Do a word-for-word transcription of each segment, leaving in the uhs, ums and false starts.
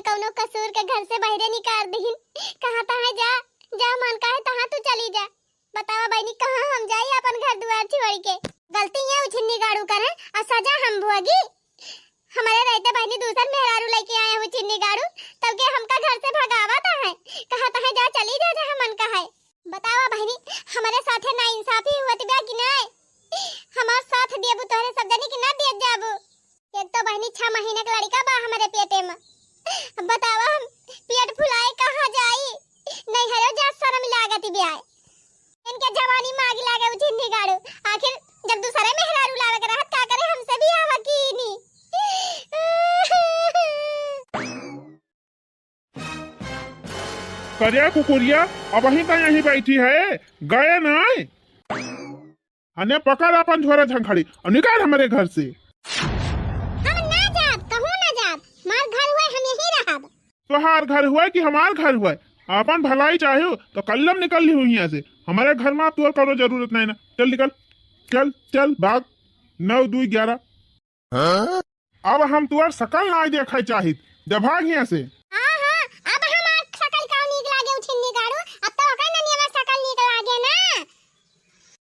कौनो कसूर के घर से बहरे निकाल दिहिन। कहाँ तहाँ जा, जा मन कहे तहाँ तू चली जा। बतावा बहिनी, कहाँ हम जाई अपन घर दुआर छोड़ के? गलती ये उछिन्नी गाड़ू करे, और सजा हम भोगी। हमारे रहते बहिनी दूसर मेहरारू लेके आए हो छिन्नी गाड़ू, तब के हमका घर से भगावत है, कहत है जा चली जा, जा मन कहे। बतावा बहिनी, हमारे साथे नाइंसाफी हुअत बा कि नाय? हमार साथ देबू तोहरे सब जनी कि ना दियत जाबू? एक तो बहिनी छह महीना के लड़का बा हमारे पेटे में। अब बतावा हम पेट फुलाए कहाँ जाई? नैहरो जा शर्म लागत बा। इनके जवानी में आग लागे उछिन्नी गाड़ू। आखिर जब दूसरे मेहरारू लावे के रहत का करे हमसे बियाह कीनी। करिया कुकुरिया, अबहीं त यहीं बैठी है, गए नाय? अने पकड़ अपन झोरा झंखड़ी और निकाल हमारे घर से। हम ना जाब, कहूँ ना जाब, हमार घर हुए हम यहीं रहब। तोहार घर हुए कि हमार घर हुए, अपन भलाई चाहे हो तो कल्लम निकल ली हुई यहाँ से। हमारे घर में अब तोर करो जरूरत नहीं ना, चल निकल, चल चल भाग। नौ दुई ग्यारह। हाँ? अब हम तुअर सकल नाय देखे चाहित। जा भाग यहाँ से। हाँ, हाँ, अब हमार सकल का नीक लागे उछिन्नी गाड़ू, अब तो ओकर ननिया में सकल नीक लागे ना।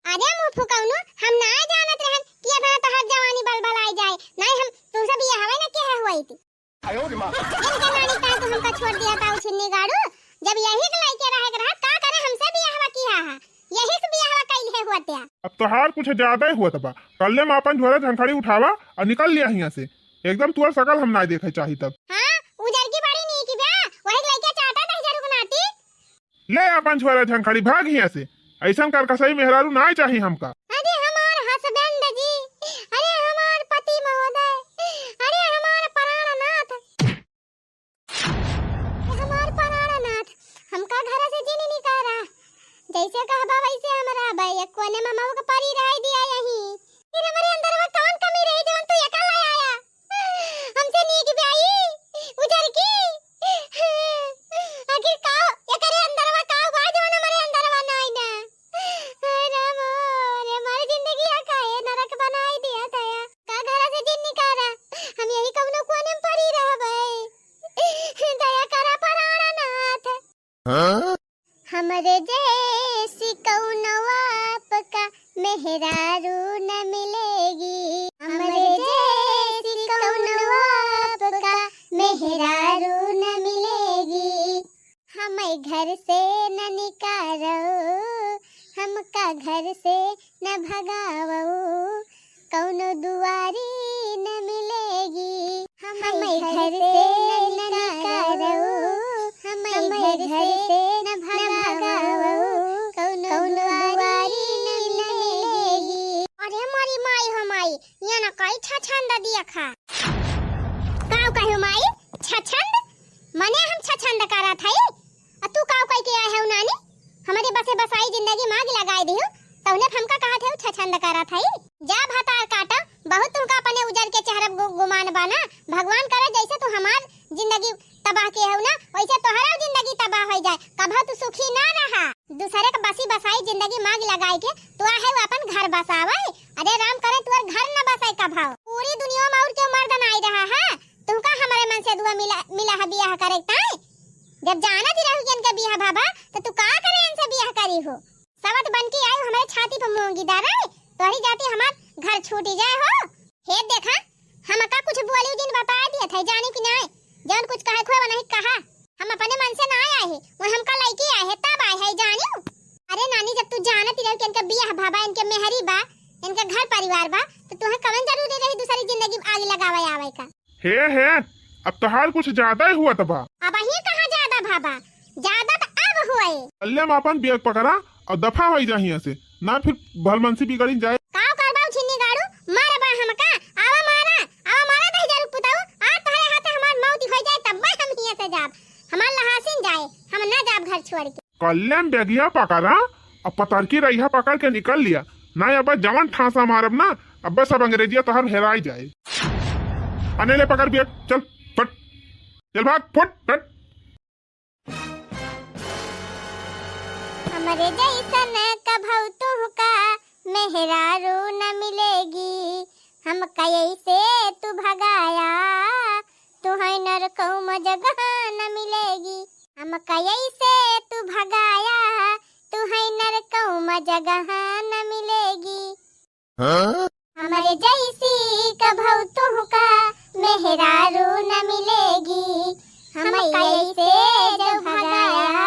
अरे मुँह फुकौनू, हम नाय जानत रहन कि अतना तोहर जवानी बलबलाई जाए, नाय हम तुमसे बियाहवे न किहे हुई थी। इनके नानी का तू हमका छोड़ दिया था उछिन्नी गाड़ू, जब यही के लइके रहे के रहा, का करे हमसे बियाहवा किहा हा? यही से बियाहवा कइल है हुआ त्या। अब तोहार कुछ ज्यादा ही हुआ बा। कल्ले में अपन झोरा झंखड़ी उठावा और निकल लिया हियाँ से। एकदम तुअर सकल हम नाय देखे चाहित अब। हाँ, उजर की बड़ी नीक बा, वही लइके चाटा दही जरूर नाती। ले अपन झोरा झंखड़ी भाग हियाँ से। ऐसन कर कसई मेहरारू नाय चाही हमका। अरे हमार husband जी, अरे हमार पति महोदय, अरे हमार प्राणनाथ। ए हमार प्राणनाथ, हमका घर से जिन निकारा। जैसे कहबा वैसे हम रहबे, एक कोने में मऊ के परी रह दिया यहीं। फिर हमारे अंदर में कौन कमी रही जौन तू एका ले आया? हमसे नीक ब्याई, उजर की। आखिर का, एकरे अंदर में का बा जौन हमारे अंदर में नाई ना? अरे मोरे, हमारी जिंदगी काहे नरक बनाई दिया दया। का घर से जिन निकारा, हम यही कौनो कोने में पड़ी रहबे। दया करा प्राणनाथ। हाँ? हमरे जैसी कौनो आपका मेहरारू न मिलेगी। हमरे जैसी कौनो आपका मेहरारू न मिलेगी। हमें घर से न निकारो, हमका घर से न भगावो, कौनो दुआरी न मिलेगी। हमें घर से न निकारो, हमें घर से न भगावो, कौनो दुआरी न मिलेगी। अरे हमारी माई हो माई, ये ना कई छछंद दिया खा। काव कहो माई, छछंद? मने हम छछंद करत हई? आ तू काव कह के आए हऊ नानी? हमरे बसे बसाई जिंदगी में आग लगाए दिहू, तौने हमका कहत हऊ छछंद करत हई? जा भतार काटा, बहुत तुमका अपने उजर के चेहरा गु-, गुमान बाना। भगवान करे जैसे तू हमार जिंदगी तबाह के हऊ ना, वैसे तोहरा जिंदगी तबाह हो जाए, कभा तू सुखी ना रहा। दूसरे के बसी बसाई जिंदगी में आग लगाए के तू आहे अपन घर बसावे। अरे राम करे तुअर घर न बसाई कभा। पूरी दुनिया में और क्यों मर्द ना आई रहा है? तुमका हमारे मन से दुआ मिला, मिला है बियाह करे ताई। जब जानत ही रहू कि इनके बियाह भाभा, तो तू का करे इनसे बियाह करी हो? सवत बन के आयु हमारे छाती पर मूंगी डारे, तोहरी जाती हमार घर छूटी जाए हो। हे देखा, हमका कुछ बोली जिन बता दिया था, जानी कि नाय? जौन कुछ कहे खोए वही कहा। हम अपने मन से ना आए हैं, वो हमका लइके आए हैं, तब आए हैं, जानियो। अरे नानी, जब तू जानत ही रहू कि इनका बियाह भाभा, इनके मेहरी बा, इनका घर परिवार बा, तो तुहे कवन जरूरी रही दूसरी जिंदगी में आग लगावे आवे का? हे, हे, अब तोहार कुछ ज्यादा ही हुआ तबा। अब ही कहाँ ज्यादा भाभा, ज्यादा तो अब हुए। कल्ले में अपन बैग पकड़ा और दफा हो जा हियां से, ना फिर भलमनसी बिगड़ी जाए। काव करबा उछिन्नी गाड़ू, मारबा हमका, आवा मारा, आवा मारा दही जरूर पुताऊ, आज तोहरे हाथे हमार मौत हो जाए तब मैं हम हियां से जाब, हमार लहासिन जाए, हम ना जाब घर छोड़ के। कल्ले में बैगिया पकड़ा और पतरकी रहिया पकड़ के निकल लिया, ना अब जवन ठासा मारब ना, अब सब अंग्रेजिया तोहर हेराई जाए। अने ले पकड़ बैग, चल, फट, चल भाग, फट, फट। हमरे जैसन कभौ तुहका मेहरारू न मिलेगी, हम कैसे तू भगाया, तू है नरकौ मजगहा। लेगी। हमका ऐसे तू भगाया, तू है नरकौ मा जगह न मिलेगी। हाँ? हमरे जैसी कभौ तुहका मेहरारू न मिलेगी। हमका ऐसे जो भगाया,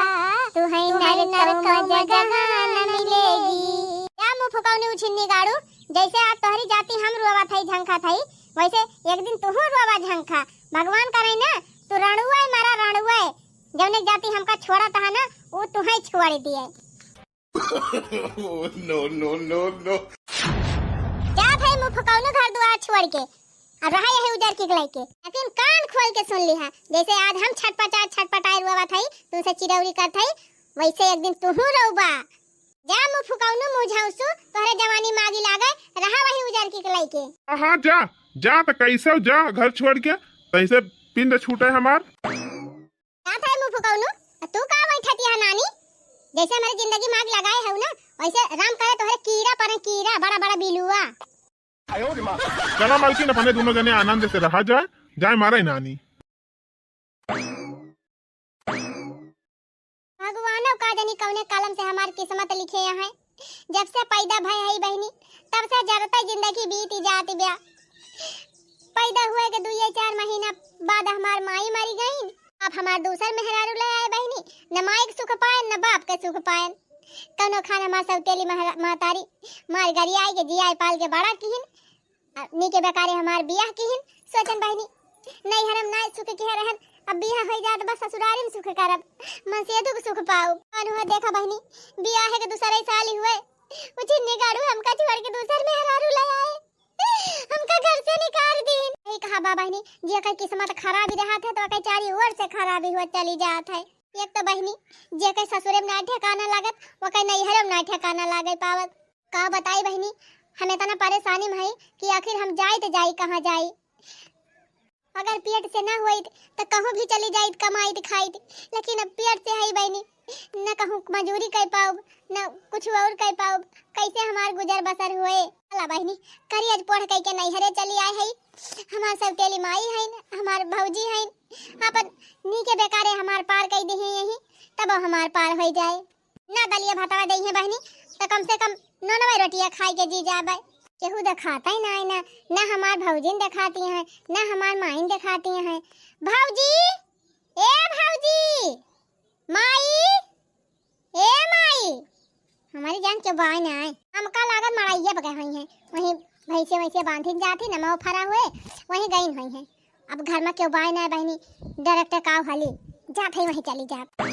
तू है नरकौ मा जगह न मिलेगी। या मुँह फुकौनी उछिन्नी गाड़ू, जैसे आज तोहरी जाति हम रोवत हई, झंखत हई, वैसे एक दिन तुहू रोवा झंखा। भगवान करे ना, तू रणुए मरा, रणुए। जौने जाति हमका छोड़त हा ना, ऊ तुहै छोड़ दिए। No, no, no, no। जात है मुँह फुकौनू घर दुआर छोड़ के, अब रहा यही उजर की लइके। लेकिन कान खोल के सुन लिहा, जैसे आज हम छटपटा छटपटाए रोवत हई, तुमसे चिरौरी करत हई, वैसे एक दिन तुहू रोबा। जा मुँह फुकौनू मुँह झौसू, तोहरे जवानी मागी लागे, रहा वही उजर की लइके। हाँ, हाँ, जा, जा त कैसे जा घर छोड़ के, तैसे पिंड छूटे हमार। का था मुँह फुकौनू? तू का बैठती है नानी? जैसे हमारी जिंदगी माग लगाए है ना, वैसे राम करे तोहरे कीड़ा पड़े, कीड़ा, बड़ा बड़ा बिलुआ। चला मालकिन, अपने दोनों जने आनंद से रहा जाए, जाए मारे नानी। भगवानो का जानी कौने कलम से हमार किस्मत लिखे हैं। जब से पैदा भय हई बहिनी, तब से जरते जिंदगी बीत जात ब्या। पैदा हुए के दुइये चार महीना बाद हमार माई मरी गईन। अब हमार दूसर मेहरारू ले आए बहिनी, न माई के सुख पाएन, न बाप के सुख पाएन। कौनो खान हमार सौतेली महरा-, महतारी मार गरियाई के जियाए पाल के बड़ा किहिन। अब नीके बेकारे हमार बियाह किहिन, सोचन बहिनी, नैहरम नाय सुख के रहन, अब बियाह होई जात बा ससुरारी में सुख करब, मनसेधु के सुख पाउब। कौन हुआ देखा बहिनी, बियाह के दूसरे साल ही हुए, उ चिन्नी गाड़ू हमका छोड़ के दूसर मेहरारू ले आए, हमका घर से निकाल दीन। यही कहा बा बहिनी, जेकर किस्मत खराबी रहत है तो ओकर चारी ओर से खराबी हुआ चली जात है। एक तो बहिनी, जेकर ससुरे में ना ठिकाना लागत, ओकर नैहरे में ना ठिकाना लागे पावत। का बताई बहिनी, हम इतना परेशानी में हई कि आखिर हम जाई त जाई कहाँ जाई। अगर पेट से ना होइत त कहूँ भी चली जाइत, कमाइत खाइत, लेकिन अब पेट से हई बहिनी, न कहूँ मजूरी कर पाउब, न कुछ और कर पाउब, कैसे हमार गुजर बसर होए? चला बहिनी, करी आज पढ़ कई के नैहरे चली आए हई, हमार सौतेली माई हईन, हमार भौजी हईन, अपन नीके बेकारे हमार पार कई दिहे यही, तब हमार पार होई जाए। ना दलिया भातवा देइहे बहिनी, त कम से कम नोनवा रोटिया खाए के जी जाबे। केहू देखाता ही ना है, ना, ना हमार भौजिन देखाती हैं, ना हमार माइन देखाती हैं। भौजी, ए भौजी, माई, ए माई, हमारी जान क्यों बाय ना आए? हमका लागत मड़ैया बगे हुई हैं, वहीं भैंसे वैसे बांधिन जाती न मऊ फरा हुए, वहीं गईन हुई हैं। अब घर में क्यों बाय ना आए बहिनी, डायरेक्ट काव हली, जात है वहीं चली जात।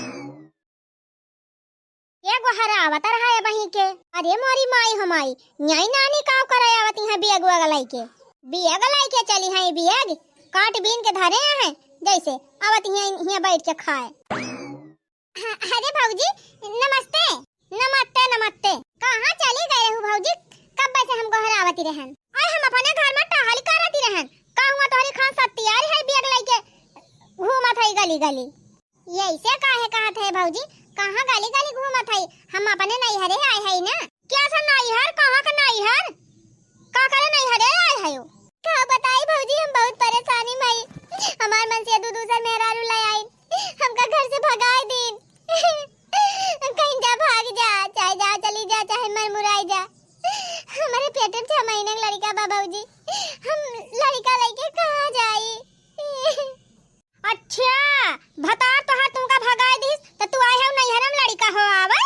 ये गोहरा आवत रहा है वहीं के। अरे मोरी माई हो माई, न्याई नानी काव करे आवत यहाँ बियग वग लइके। बियग लइके चली हैं बियग, काट बीन के धरे हैं, जैसे आवत यहाँ, यहाँ बैठ के खाए। ह-, अरे भौजी, नमस्ते। नमस्ते, नमस्ते। कहाँ चली गए रहू भौजी? कब से हम गोहरावती रहन। अरे हम अपने घर में टहल करती रहन। का हुआ तोहरी खान सत्तियारी है बियग लइके घूमत है गली गली। ये ऐसे काहे कहत है भौजी? कहाँ गली गली घूमत है? हम अपने नैहरे आए है ना। क्या सा नैहर? कहाँ का नैहर? का करे नैहरे आए है? का बताई भौजी, हम बहुत परेशानी में हई। हमार मनसेधू दूसर मेहरारू ले आइन, हमका घर से भगाए दीन। कहीं जा, भाग जा, चाहे जा, चली जा, चाहे मर मुराई जा। हमारे पेट में छह महीने का लड़का बा भौजी, हम लड़का लेके कहाँ जाई? अच्छा, भतार तोहार तुमका भगाए दिस, त तू आए हो नैहरम लड़का हो आवे?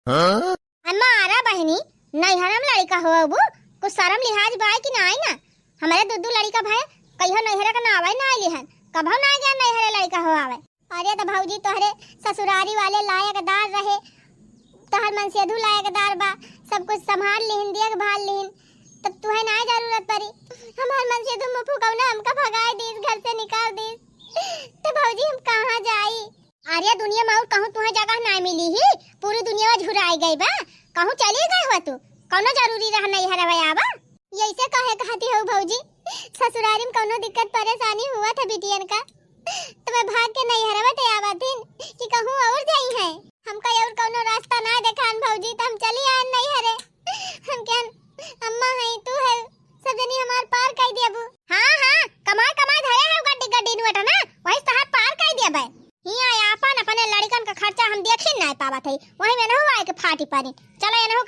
हाँ? अरे मारा बहिनी, नैहरम लड़का हो अबू, कुछ शर्म लिहाज बाय कि नाई ना? हमारे दू दू लड़का भय, कहियो नैहरे का नावे नाई लिहन, कभो नाई गया नैहरे लड़का हो आवे। अरे त भौजी तोहरे ससुरारी वाले लायकदार रहे, तोहर मनसेधू लायकदार बा, सब कुछ संभाल लिहिन, देखभाल लिहिन, तब तुहे नाई जरूरत पड़ी। हमार मनसेधू मुफुकौना हमका भगाए दीस, घर से निकाल दीस, त भौजी हम कहाँ जाई? अरे दुनिया में और कहूँ तुहे जगह नाई मिली ही, पूरी दुनिया में झुराई गई बा, कहूँ चली गई हो तू, कौनो जरूरी रहा नैहरवा आवा? यैसे काहे कहती हो भौजी? ससुरारी में कौनो दिक्कत परेशानी हुआ था बिटियन का, त मैं भाग के नैहरवा ते आवत हिन कि कहूँ और जाई है। हमका और कौनो रास्ता ना देखान भौजी, त हम चली आन नैहरे। हम कहन, अम्मा है, तू है, सब जनी हमार पार कर दियाबू। हाँ, हाँ, कमाए, कमाए धरे है गड्डी, गड्डी नोट ना, वही तहार पार कर दियाबे। आवत है, वही में नहु आए के फाटी परी। चलो ये नहु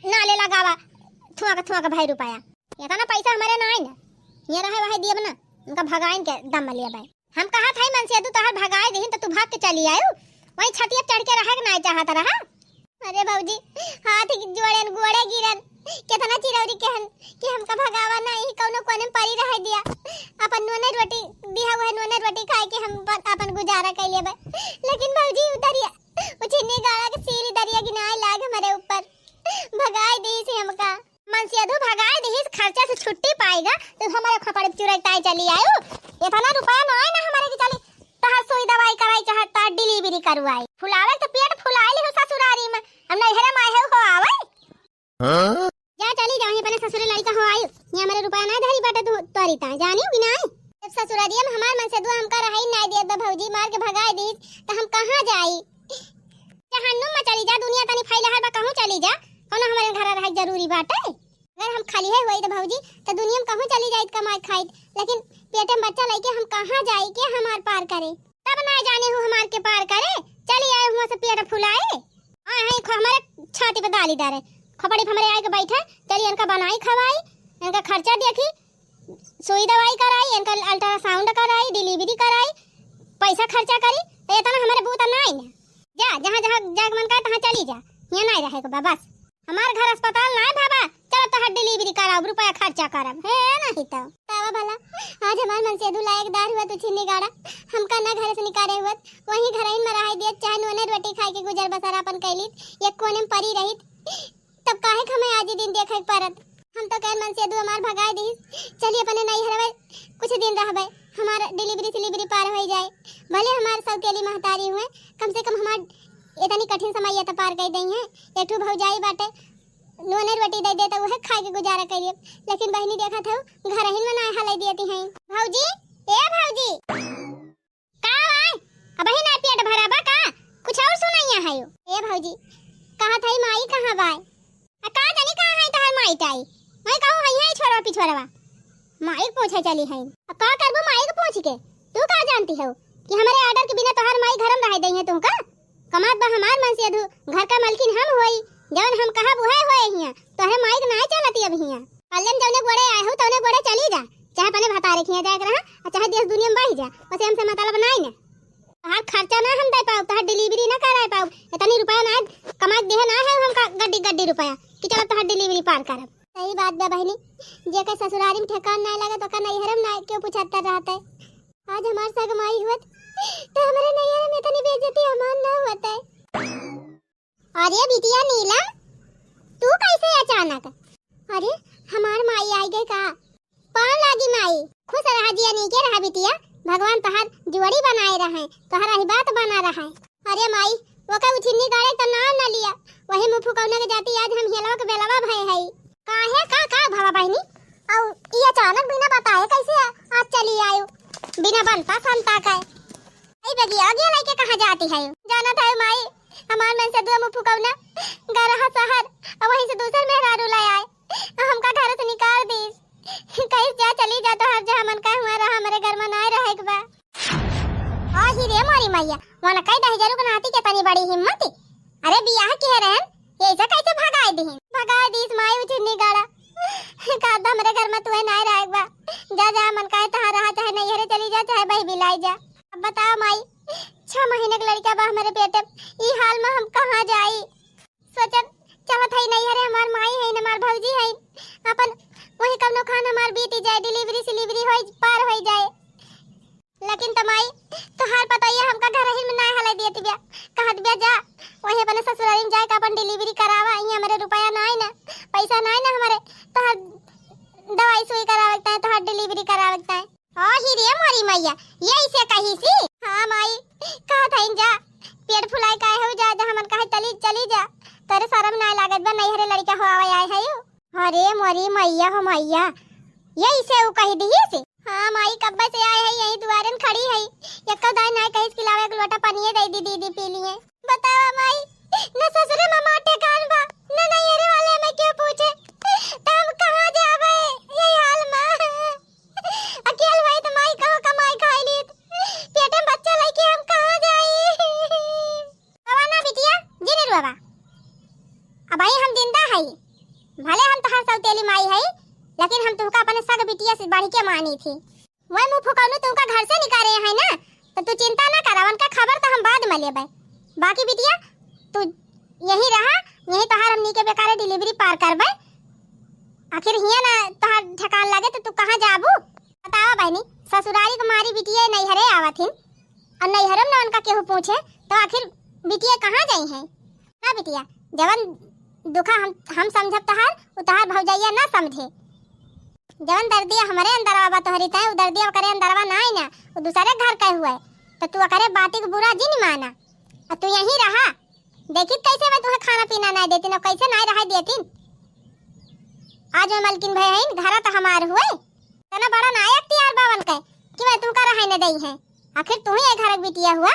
नाले लगावा, थुआ के, थुआ के भाई रुपया। इतना पैसा हमरे नाई ना, ये रहे वही दियब ना, उनका भगाइन के दम लेबै। हम कहत हई मनसेधु तोहर भगाए दिहिन त तू भाग के चली आयु, वही छतिया चढ़ के रहे के नाई चाहत रहा। अरे भौजी, हाथ जोड़ेन, गोड़े गिरन, केतना चिरौरी केहन कि हमका भगावा ना, ई कौनो कोने में परी रहे दिया। अपन नूने रोटी दिहा, वह नूने रोटी खाए के हम अपन, अपन गुजारा कर लेबै। लेकिन भौजी, उधर ये उछिन्नी गाड़ा के सील दरिया गिनाए लाग हमरे ऊपर, भगाए दी से हमका। मनसेधु भगाए दिहिस, खर्चा से छुट्टी पाएगा, तो हमारे खपड़े चुरैताए चली आयु। इतना रुपया ना आए ना हमारे के चली, तहार सुई दवाई कराई, चाहे तहार delivery करवाई। फुलावे तो पेट फुलाए ली हो ससुरारी में, हम नैहरे में आए हो आवे। हाँ? जा चली जाओ, ये अपने ससुरे लड़का हो आयु, ये हमारे रुपया ना धरी बाटे तू, तोरी ता, जानियो कि नाई? जब ससुरारिया में हमार मनसेधु हमका रहाई नाई दियत बा भौजी, मार के भगाए दिहिस, तो हम कहाँ जाई? जहन्नुम में चली जा, दुनिया तनी फैलहर बा, कहूँ चली जा, कौनो हमारे घर रहे जरूरी बाटे? अगर हम खाली है होई तो भौजी, तो दुनिया में कहूँ चली जाइत कमाई खाइत, लेकिन पेटे में बच्चा लेके हम कहाँ जाई, के हमार पार करे? तब ना जाने हूँ हमार के पार करे, चली आए हुआ से पेट फुलाए। आए हैं खो-, हमारे छाती पे दाली डारे, खोपड़ी पे हमारे आए के बैठे, चली इनका बनाई खवाई, इनका खर्चा देखी, सुई दवाई कराई, इनका ultrasound कराई, delivery कराई, पैसा खर्चा करी, तो इतना हमारे बूता नाई ना। जा, जहाँ, जहाँ जाए के मन करे, तहाँ चली जा, यहाँ नाई रहे के बा, बस। हमार घर अस्पताल नाई बाबा, चलो तोहर delivery कराओ, रुपया खर्चा करब, हे नहीं तो। तावा भला, आज हमार मनसेधु लायकदार हुआ, तू छिन्नी गाड़ा, हमका ना घर से निकाले हुआ, वहीं घर में रहाई दियत, चाहे नूने रोटी खाए के गुजर बसर अपन कैली, एक कोने में परी रहित, तब काहे के हमें आज ही दिन देखे के पड़त? हम तो कहन मनसेधु हमार भगाए दिहिस, चली अपने नैहरवे कुछ दिन रहबे, हमार delivery सिलीवरी पार होई जाए, भले हमार सौतेली महतारी हुए, कम से कम हमार इतनी कठिन समय ये तो पार कर दई है। एक ठो भौजाई बाटे, नूने रोटी दे दे तो वह खाए के गुजारा करिए, लेकिन बहिनी देखत हऊ घर ही में ना हले देती हैं। भौजी, ए भौजी, का बाय? अबही ना पेट भरा बा का? कुछ और सुनैया है यो। ए भौजी, कहत हई माई कहाँ बाय? आ का जानी कहाँ है तोहर माई टाई? मैं कहूँ है, है छोरवा पिछोरवा। माई के पूछे चली है। आ का करबू माई के पूछ के? तू का जानती हो कि हमारे order के बिना तोहर माई घर में रह दई है तुमका? कमात बा हमार मनसेधु, घर का मलकिन हम होई, जौन हम कहब उहे होए हियां, तोहरे माई के नाय चलती अब हियां। कल्ले में जौने गोड़े आए हो, तौने गोड़े चली जा, चाहे अपने भतारे खिया जाए के रहा, और चाहे देश दुनिया में बही जा, उसे हमसे मतलब नाय ने। तोहार खर्चा ना हम दे पाउब, तोहार delivery ना कराए पाउब, इतनी रुपया ना कमा के देहे ना है हमका गड्डी गड्डी रुपया कि चलो तोहार delivery पार करब। सही बात बा बहिनी, जेकर ससुरारी में ठेकान ना लगे तो का नैहर में ना क्यों पूछता रहते। आज हमार सगमाई होत, तो हमरे नैहर में इतनी बेइज्जती हमार ना होत है। अरे बिटिया नीलम, तू कैसे अचानक? अरे, हमार माई आई गई का? पाँव लागी माई। खुश रहा जिया, नीके रहा बिटिया, भगवान तोहार जोड़ी बनाए रहे, तोहार अहिबात बना रहे। अरे माई, ओकर उछिन्नी गाड़े तो नाम न लिया, वही मुँह फुकौना के जाती आज हम हेलवा के बेलवा भय हई। काहे, का, का भवा बहिनी? अउ ई अचानक बिना बताए कैसे आ-, आज चली आयो? बिना बनता संता के। आई बगिया, बगिया लइके कहाँ जाती है? जानत है माई, हमार मनसेधुआ मुँह फुकौना, गरहा शहर, अउ वहीं से दूसर मेहरारू ले आए, अउ हमका घर से निकाल दीस। कहिस जा, चली जा, तोहार जहाँ मन का हुआ रहा, हमरे घर में नाय रहे के बा। आ ही रे मोरी मैया, वनकई दहिजरू के नाती के तनी बड़ी हिम्मत। अरे बियाह किहे रहन, ऐसे कैसे भगाए दिहिन? भगाए दीस माई उछिन्नी गाड़ा। का तो हमरे घर में तुहे नाय रहे के बा। जा, जा, मन काहे तहाँ रहा, चाहे नैहरे चली जा, चाहे बही बिलाई जा। अब बताओ माई, छह महीने के लड़का बा हमरे पेटे, ई हाल में हम कहाँ जाई? सोचब, चलत हई नैहरे, हमार माई हईन, हमार भौजी हईन, अपन वही कवनो खान हमार बीती जाए, delivery सिलीवरी होई, पार होई जाए। लेकिन त माई, तोहार पतोहिया हमका घर ही में नाय हले देत बिया, कहत बिया जा, वही अपने ससुरारी में जाए के अपन delivery करावा, इहाँ हमरे रुपया नाय ना, पैसा नाय ना हमरे, तोहार दवाई सुई करावे के ताई, तोहार delivery करावे के ताई। ओ ही रे मोरी मैया, ये इसे कही सी? हाँ माई, कहत हईन जा, पेट फुलाए काहे हो जा, जा हमन कहे चली, चली जा, तोरे शरम नाय लागत बा, नैहरे लड़का हो आवे आए है यू। अरे मोरी मैया हो मैया, ये इसे उ कही दिही सी? हाँ माई, कब्बे से आए है यही दुआरे न खड़ी है, एको दाई नाय कहिस कि लावे एक लोटा पानिये दे दी दीदी पी लिए। बतावा माई, न ससुरे में हमार ठेकान बा, न नैहरे वाले हमें क्यों पूछे, त हम कहाँ जाबे यही हाल में? अकेल भाई त माई कहो कमाई खाई लीत, पेटे में बच्चा लेके हम कहाँ जाई? कवा ना बिटिया, आनी थी। वही मुँह फुकौनू तुमका घर से निकारे हैं ना, तो तू चिंता ना करा, उनका खबर तो हम बाद में लेबे। बाकी बिटिया, तू यहीं रहा, यहीं तोहार हमनी के बेकारे delivery पार करबे। आखिर हियाँ ना तोहार ठिकान लगे, तो तू कहाँ जाबू? बतावा बहिनी, ससुरारी के मारी बिटिया नैहरे आवत हिन, और नैहरे में ना उनका केहू पूछे, तो आखिर बिटिया कहाँ जाई हैं? ना बिटिया, जवन दुखा हम, हम समझब तोहार, उ तोहार भौजैया ना समझे। जवन दर्दिया हमरे अंदरवा बा तोहरी तय, उ दर्दिया ओकरे अंदरवा ना आई ना, उ दूसरे घर के हुए, तो तू ओकरे बाती के बुरा जिन माना, और तू यहीं रहा। देखी कैसे मैं तुहे खाना पीना ना देती ना, कैसे ना रहा देती। आज मैं मलकिन भय हईन, घर तो हमार हुए, तना बड़ा ना अख्तियार बावन के कि मैं तुमका रहे न दई है। आखिर तू ही ए घर के बिटिया हुआ,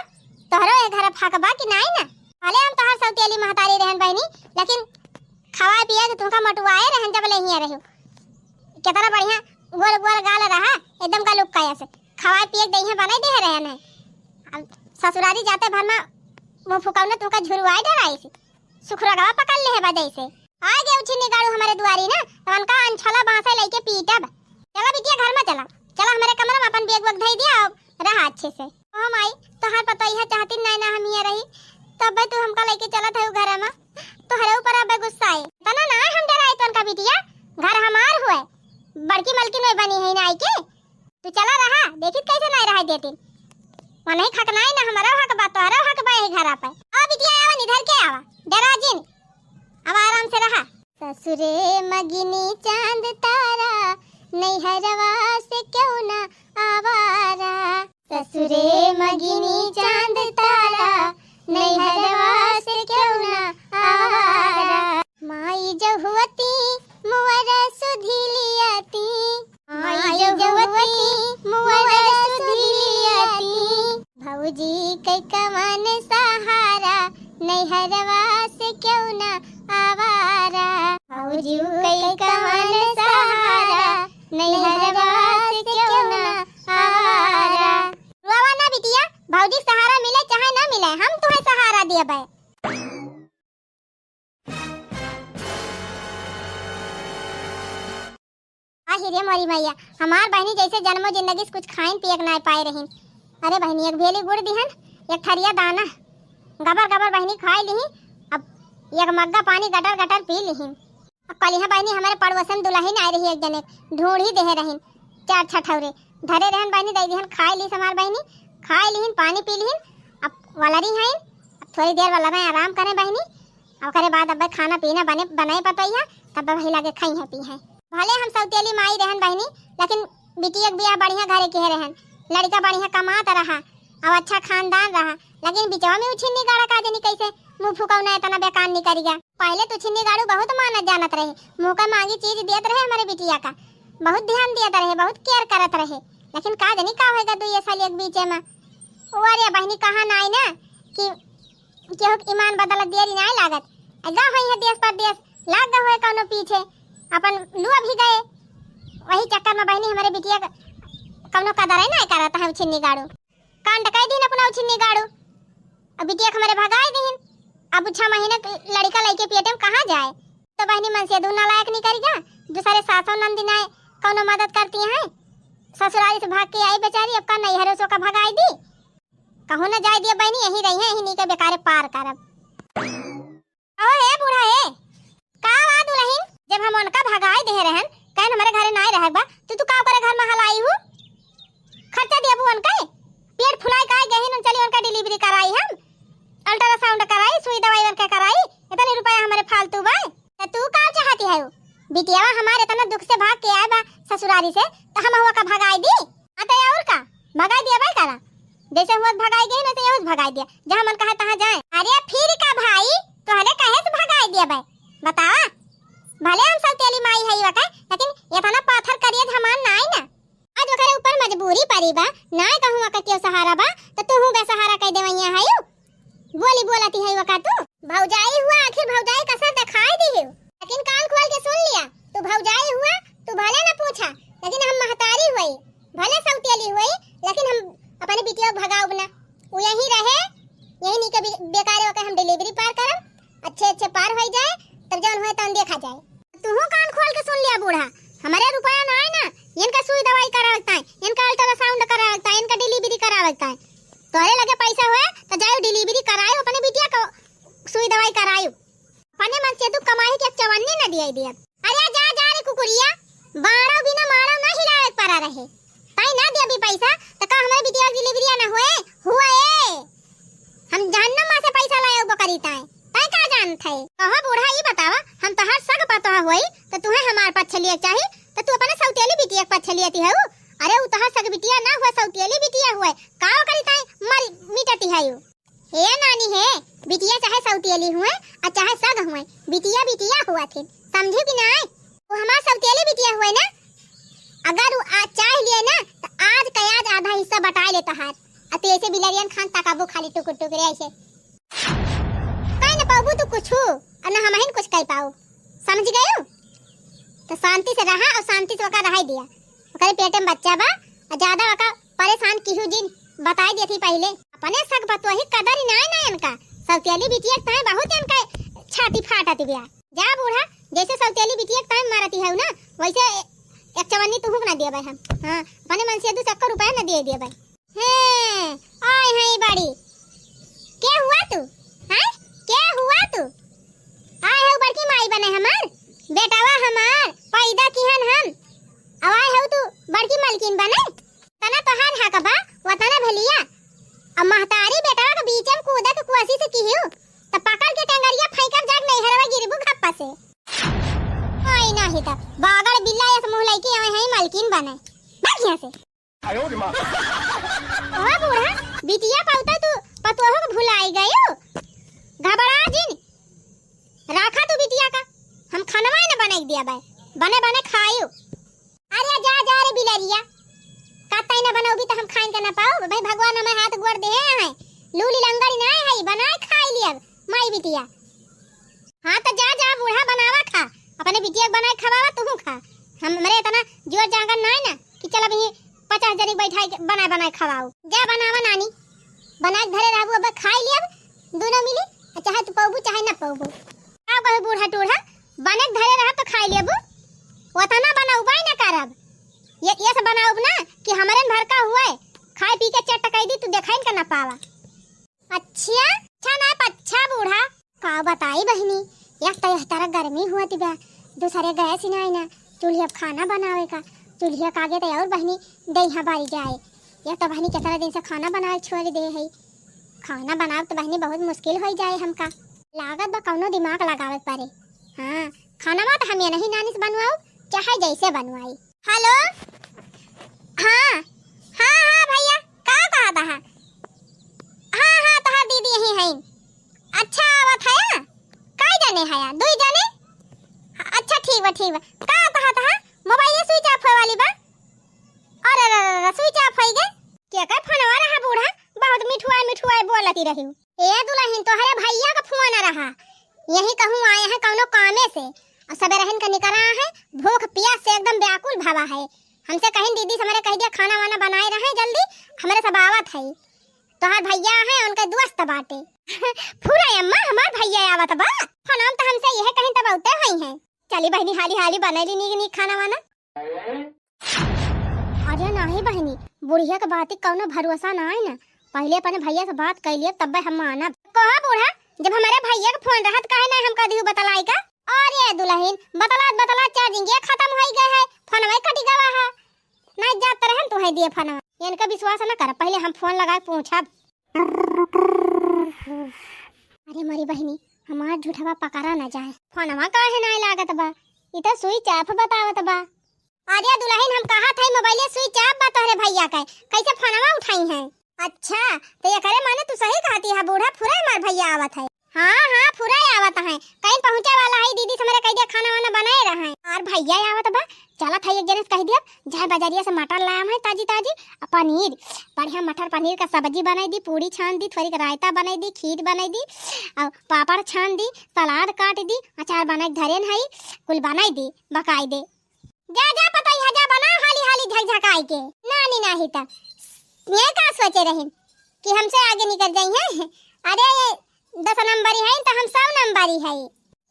तोहरो ए घर हक बा कि नाई ना? भले हम तोहर सौतेली महतारी रहन बहिनी, लेकिन खवाए पिए के तुमका मोटुआए रहन जब ले हिया रही। कितना बढ़िया गोल गोल गाल रहा, एकदम गलुक काया से। खवाए पिए के दइहे बनाई दे रहन है। अब ससुरारी जाते भर में मुँह फुकौने तुमका झुरवाए डराई से। सुखरगवा पकड़ ले है बा जैसे। आ गए उछिन्नी गाड़ू हमारे दुआरी ना, तो उनका अनछला बांसे लेके पीटब। चला बिटिया घर में चला, चला हमारे कमरा में अपन bag वैग धई दिया और रहा अच्छे से। ओ माई, तोहार पतोहिया चाहती नहीं ना हम ये रही, तब तू हमका लेके चलत है घर में, तोहरे ऊपर अब गुस्सा है। तना ना हम डराई तो उनका बिटिया, घर हमार हुए, बड़की मलकिन में बनी है ना आई के। तू चला रहा, देखित कैसे नाई रहा देतिन। मनही खक नाई ना, हमरो हक बा, तोहरो हक बा यही घरा पे। आ बिटिया, आवा, निधर के आवा, डरा जिन, अब आराम से रहा। ससुरे मगिनी चांद तारा, नैहरवा से क्यों ना आवारा। ससुरे मगिनी चांद तारा, नैहरवा से क्यों ना आवारा। माई जहुवती मुअर सुधिलियती, माई जहुवती मुअर सुधिलियती। भौजी के कवन सहारा, नैहरवा से क्यों ना आवारा। भौजी के कवन सहारा, नैहरवा से क्यों ना आवारा। रोवा ना बिटिया, भौजी के सहारा मिले चाहे ना मिले, हम तुहे सहारा देबे। आहि रे मोरी मैया, हमार बहिनी जैसे जन्मो जिंदगी से कुछ खाइन पियक नाय पाए रहिन। अरे बहिनी, एक भेली गुड़ दिहन, एक थरिया दाना, गबर गबर बहिनी खाए लिही। अब एक मग्गा पानी गटर गटर पी लिहिन। अब कलिहा बहिनी, हमारे पड़ोसन दुलहिन आए रही एक जने, ढूंढी देहे रहिन, चार छठौरे धरे रहन बहिनी, दे दिहन, खाए लिहिस हमार बहिनी, खाए लिहिन, पानी पी लिहिन। अब वलरी हैं, अब थोड़ी देर वाला में आराम करें बहिनी, ओकरे बाद अब खाना पीना बने, बनाए पतोइया, तब वही लगे खाई है पी है। भले हम सौतेली माई रहन बहिनी, लेकिन बिटिया के बियाह बढ़िया घरे के रहन, लड़का बढ़िया कमात रहा, अब अच्छा खानदान रहा, लेकिन बिचवा में उ छिन्नी गाड़ा का जनी कैसे मुंह फुकौना इतना बेकार निकल गया। पहले तो छिन्नी गाड़ू बहुत मानत जानत रहे, मुंह का मांगी चीज देत रहे हमारे बिटिया का, बहुत ध्यान देत रहे, बहुत care करत रहे, लेकिन का जनी का होएगा दुई साल एक बीचे में। ओ अरे बहिनी, कहा नाई ना कि केहू के ईमान बदलत देरी नाई लागत। आ गा होई है देश परदेश, लाग गा होए कौनो पीछे, अपन लुआ भी गए। वही चक्कर में बहिनी हमारे बिटिया क-, कौनो कदर ही नाई करत है उछिन्नी गाड़ू। कांड कह दीन अपना उछिन्नी गाड़ू। अब बिटिया के हमारे भगाए दीन। अब छह महीने के लड़का लइके पेटे में कहाँ जाए? तो बहिनी मन से दू नालायक निकल गया, दूसरे सासों नंदी नाई कौनो मदद करती हैं। ससुराल से भाग के आई बेचारी, अब का नैहरों से का भगाई दी। कहूँ न जाए दिया बहिनी, यहीं रही है, यहीं नीके बेकारे पार करब। कहो हे बूढ़ा हे, का बा दुलहिन, जब हम उनका भगाए दे रहन, कहन हमारे घरे नाय रहब बा, तो तू का करे घर में हलाई हूँ? खर्चा दिया बू उनका, पेट फुलाई का गहिन, चली उनका delivery कराई हम, ultrasound कराई, सुई दवाई उनका कराई, इतने रुपया हमारे फालतू बा। तो तू का चाहती है? बिटियावा हमारे इतना दुख से भाग के आए बा ससुरारी से, तो हम हुआ का भगाई दी? हाँ तो और का, भगाई दिया भाई करा, जैसे हुआ भगाई गई ना, तो यहूँ भगाई दिया, जहाँ मन कहा तहाँ जाए। अरे फिर का भाई, तोहरे कहे से भगाई दिया भाई, बतावा? भले हम सौतेली माई है वका, लेकिन इतना पाथर करिए हमार ना आई ना। आज ओकरे ऊपर मजबूरी परी बा, ना कहूँ ओकर केहू सहारा बा, तो तू हूँ बेसहारा कह देवैया है। बोली बोलती है वका तू। भौजाई हुआ, आखिर भौजाई कसर दिखाई दी है, लेकिन कान खोल के सुन लिया, तू भौजाई हुआ, तू भले न पूछा, लेकिन हम महतारी हुई, भले सौतेली हुई, लेकिन हम अपने बिटिया को भगाउब ना। वो यहीं रहे, यहीं नीके बे-, बेकारे होके हम delivery पार करब, अच्छे अच्छे पार हो जाए, तब जौन होए तौन देखा जाए। तू कान खोल के सुन लिया बूढ़ा, हमारे रुपया ना आए ना, इनका सुई दवाई करावत ताई, इनका ultrasound करावत ताई, इनका delivery करावत ताई। तोहरे लगे पैसा होए तो जायो delivery करायो, अपने बिटिया को सुई दवाई करायो। अपने मन से तू कमाई के चवन्नी न दिए दिया। अरे जा, जा रे कुकुरिया, बाड़ो बिना माड़ो ना हिलावे के परा रहे। ताई ना दिया भी पैसा, तो का हमरे बिटिया के delivery ना होए? हुए। हम जहन्नम में से पैसा लाए बकरी ताई। ताई का जानत है? कहो बूढ़ा, ई बतावा, हम तोहार सग पतोह होई, तो तुहे हमार पक्ष लिए चाही, तो तू अपने सौतेली बिटिया के पक्ष लियती हऊ? अरे उ तोहार सग बिटिया ना हुए, सौतेली बिटिया हुए। का ओकरी ताई मर मिटती है यू? हे नानी हे, बिटिया चाहे सौतेली हुए और चाहे सग हुए, बिटिया बिटिया हुआ थे, समझू कि नाय? वो हमार सौतेली बिटिया हुए ना, अगर वो आज चाह लिए ना, तो आज का आज आधा हिस्सा बटाए ले तोहार। आ तू ऐसे बिलरियन खान तकाबू खाली टुकुर टुकुर ऐसे। कहीं न पाबू तू कुछू, और न हमहिन कुछ कह पाऊ, समझ गयू? तो शांति से रहा और शांति से ओका रहाई दिया। ओकरे पेटे में बच्चा बा, और ज्यादा ओका परेशान किहू जिन, बताई देती पहले। अपने सग पतोही कदर ही नाय ना इनका, सौतेली बिटिया के ताई बहुत इनका छाती फाटत बिया। जा बूढ़ा, जैसे सौतेली बिटिया के ताई मारती है ना, वैसे एक चवन्नी तुहू के ना देबे हम। हाँ, अपने मन से दू चक्कर रुपया ना दे देबे। हे, आय है बड़ी। के हुआ तू? हैं? के हुआ तू? आय है बड़की माई बने हमार? बेटावा हमार, पैदा किहन हम। अब आय है तू बड़की मलकिन बने? तना तोहार हक बा, वतना भलिया। अब महतारी बेटावा के बीच में कूदे के कोशिश किहू, त पकड़ के टेंगरिया फेंकब जाके नैहरवा गिरबू घप्पा से। ओए नाही त, बागड़ बिल्ला यस मुँह लइके आए हैं मलकिन बने। भाग यहाँ से। आयो रे माँ। ओ बूढ़ा, बिटिया पौता तू पतोह के भुलाई गयो। घबरा जिन। राखा तू बिटिया का, हम खनवा न बनाई दिया बाय, बने बने खायू। अरे जा जा रे बिलरिया, का तई न बनौबी त हम खाइन के न पाऊ भाई, भगवान हमें हाथ गोड़ दे हैं, लूली लंगड़ी ना है, बनाए खाई लिया माई बिटिया। हाँ तो जा जा बूढ़ा बनावा खा, अपने बिटिया के बनाए खवावा तुहू खा, हमरे इतना जोर जांगर ना है ना कि चल अभी पचास जनी बैठाई के बनाए बनाए खवाओ। जा बनावा नानी, बनाए के धरे रहबू, अब खाई लियब दोनों मिली, चाहे तू पौबू चाहे ना पौबू। का कहे बूढ़ा टूढ़ा, बने के धरे रहब तो खाई लेबू, ओतना बनौबे ना करब। ये, ये से बनाउब ना कि हमरे भर का हुए, खाए पी के चट कई दी, तू देखाइन का ना पावा। अच्छा, अच्छा ना पच्छा बूढ़ा। का बताई बहिनी, एक तो यह तरह गर्मी हुआ बा, दूसरे गैस ही ना आई ना, चूल्हे अब खाना बनावे का, चूल्हे का आगे तो और बहिनी देहिया बारी जाए। एक तो बहिनी कितना दिन से खाना बनाए छोड़ दे है, खाना बनावे तो बहिनी बहुत मुश्किल हो जाए हमका। लागत बा कौनो दिमाग लगावे पड़े। हाँ, खाना तो हम ये नहीं नानी से बनवाओ, चाहे जैसे बनवाई। हेलो, हाँ, हाँ, हाँ भैया, का कहत हा? हाँ, हाँ, तोहार दीदी यहीं है। अच्छा, आवत हया? कई जने हया? दुई जने? अच्छा, ठीक बा, ठीक बा। का कहत हा? मोबाइल switch off होए वाली बा। अरे, अरे, अरे, अरे, switch off होई गए। के का फोनवा रहा बूढ़ा? बहुत मिठुआ, मिठुआ बोलती रही। ए दुलहिन, तोहरे भैया का फोन रहा। यही कहूँ आए हैं कौनो कामे से। और सबेरहिन का निकरा है, भूख पियास से एकदम व्याकुल भवा है। हमसे कहिन दीदी से हमरे कह दिया खाना वाना बनाए रहे जल्दी, हमरे सब आवत है। तोहार भैया है, उनके दोस्त बाटे। फुरा अम्मा, हमार भैया आवत बा। फोन तो हमसे यह कहिन तब औते हुई हैं। चली बहिनी, हाली हाली बनैली नीक नीक खाना वाना। अरे नाही बहिनी, बुढ़िया के बात कौनो भरोसा ना है ना। पहले अपने भैया से बात कर लिए तब हम मानब। कहा बूढ़ा, जब हमारे भैया के फोन रहत काहे ना हमका दिहू बतलाई का? अरे दुलहिन, बतलात बतलात charging ये खत्म होई गए है, फोनवे कटी गवा है। नहीं जात रहन तू है दिए फोनवा। इनका विश्वास ना कर, पहले हम फोन लगाए पूछब। अरे मोरी बहिनी, हमार झूठवा पकड़ा ना जाए। फोनवा काहे नाय लागत बा? इ त switch off बतावत बा। अरे दुलहिन, हम कहत हई मोबाइले switch off बा तोहरे भैया के, कैसे फोनवा उठाई हैं? अच्छा, तो एकरे माने तू सही कहती है बूढ़ा, फुरा हमार भैया आवत है। हाँ, हाँ, फुरा आवत है, कहीं पहुँचे वाला है, दीदी से हमरे कह दिया खाना वाना बनाए रहे। और भैया आवत बा, चलत है एक जने से कह दिया, जाए बजरिया से मटर लाया है ताजी ताजी, आ पनीर, बढ़िया मटर पनीर का सब्जी बनाई दी, पूड़ी छान दी, थोड़ी रायता बनाई दी, खीर बनाई दी, और पापड़ छान दी, सलाद काट दी, अचार बनाई धरेन है, कुल बनाई दी, बकाई दे। जा, जा पतोहिया, जा बनाओ हाली हाली झकझकाई के। नानी नाही त ये का सोचे रहिन कि हमसे आगे निकल जाई हैं? अरे ये दस नंबरी है तो हम सौ नंबरी है।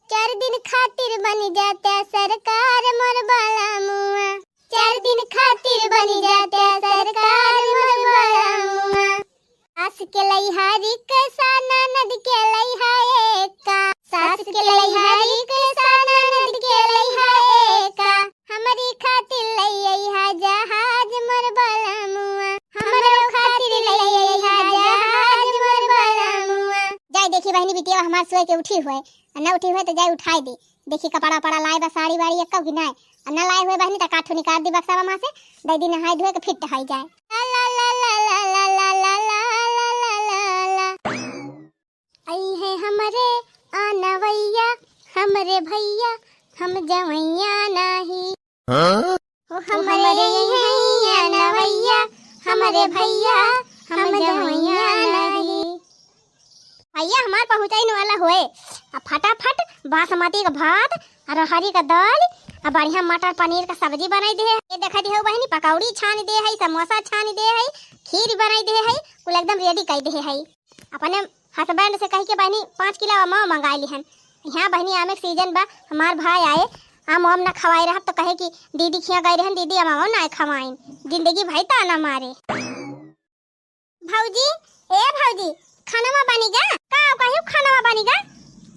चार दिन खातिर बन जाता सरकार मोर बाला मुआ। चार दिन खातिर बनी जाते सरकार मोर बलमुआ। सास के लइहा रिक्शा, ननद के लइहा एका। सास के लइहा रिक्शा, ननद के लइहा एका। हमरी खातिर लइहा जहाज मोर बलमुआ। हमरो खातिर लइहा जहाज मोर बलमुआ। जाए देखी बहिनी बिटिया हमार सोए के उठी हुए, आ न उठी हुए तो जाए उठाए दे। देखी कपड़ा उपड़ा लाए बा, साड़ी वाड़ी एक्को कि नाय। आ न लाए हुए बहिनी त काठू निकाल दी बक्सा मा से, दे दी नहाए धोए के फिट होई जाए। ला ला ला। आई है हमरे आनवैया, हमरे भैया, हम जवैया नाही। हाँ? ओ हमरे अइहैं अनवैया, हमरे भैया, हम जवैया नाही। भैया हमार पहुँचाइन वाला होए, आ फटाफट बासमती का भात, आ रहरी का दाल, आ बढ़िया मटर पनीर का सब्जी बनाई दे है। ये देखा दे हो बहिनी, पकौड़ी छान दे है, समोसा छान दे है, खीर बनाई दे है, कुल एकदम ready कर दे है। अपने husband से कहि के बहिनी पाँच किलो अमवा मंगाइ लिहन। यहाँ बहिनी आमे के season बा, हमार भाई आए, आम वाम ना खवाए रहब तो कहे कि दीदी खिया गए रहन, दीदी अमवा ना खवाइन। जिंदगी भई ताना मारे। भौजी, ए भौजी, खानवा बनी गा? का कहियो खानवा बनी गा?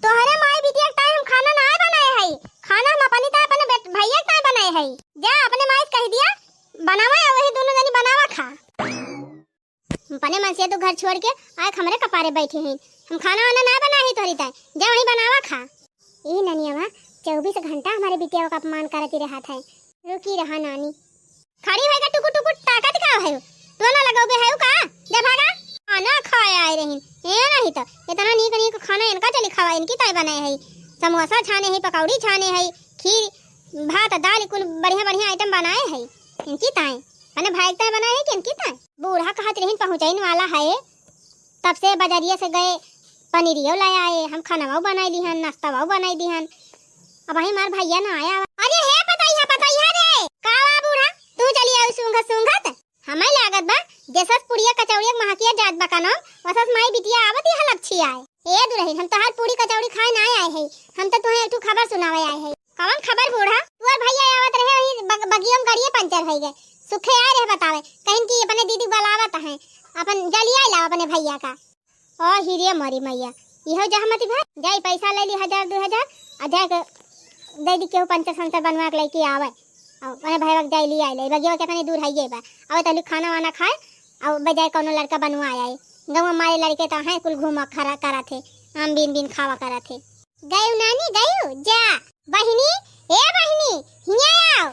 तोहरे माई बिटिया के ताई हम खाना ना बनाए हई, खाना हम अपनी ताई अपने बेट-, भैया के ताई बनाए हई। जा अपने माई से कहि दिया, बनावा, वही दोनों जनी बनावा खा। अपने मन से तू घर छोड़ के आए हमरे कपारे बैठी हैं। हम खाना वाना ना बनाए ही तोहरी ताई, जा वहीं बनावा खा। ई ननियवा चउबीस घंटा हमरे बिटिया का अपमान करत ही रहत है। रुकी रहा नानी। खड़ी होइके टुकुर टुकुर ताकत का है? तू ना लगौबे है का? जा भागा। खाना खाए आए रहिन। ए नहीं तो इतना नीक नीक खाना इनका चली खावा, इनकी ताई बनाए है। समोसा छाने है, पकौड़ी छाने है, खीर, भात, दाल, कुल बढ़िया बढ़िया item बनाए है। इनकी ताई अपने भाई के ताई बनाए है कि इनकी ताई? बूढ़ा कहत रहिन पहुँचइन वाला है, तब से बजरिया से गए, पनीरियो ले आए, हम खानवा बनाए लिहन, नाश्तावा बनाए दिहन। अबहीं हमार भैया ना आया। अरे हे पतैया, पतैया रे, का बा बूढ़ा, तू चली आऊ सूंघत सूंघत? हमें लागत बा जैसस पुड़िया कचौड़िया के महकिया जात बा कनो, वसस माई बिटिया आवत ही हलक्षी आए। ए दुलहिन, हम तोहार पूड़ी कचौड़ी खाए ना आए है, हम तो तुहें एक ठो खबर सुनावे आए है। कवन खबर बूढ़ा? तोर भैया आवत रहे वही बग-, बगिया में गड़िए पंचर होई गए, सुखे आए रहे बतावे, कहिन कि अपने दीदी बुलावत हैं, अपन जलिया लाओ अपने भैया का। ओ हिरे मरी मैया, इहो जहमती भा जाई, पैसा ले ली हजार दो हजार, आ जाए के दे दी केहू पंचर संचर बनवा के लेके आवे। और अपने भैया के जाई ली आई ले, बगिया कितनी दूर है ये बा, आवे तो खाना वाना खाए, और बजाय कोनो लड़का बनवा आए। गाँव मारे लड़के तो हैं कुल घूमा खरा करा थे, आम बीन बीन खावा करा थे। गयू नानी गयू जा। बहिनी, ए बहिनी, हिया आओ।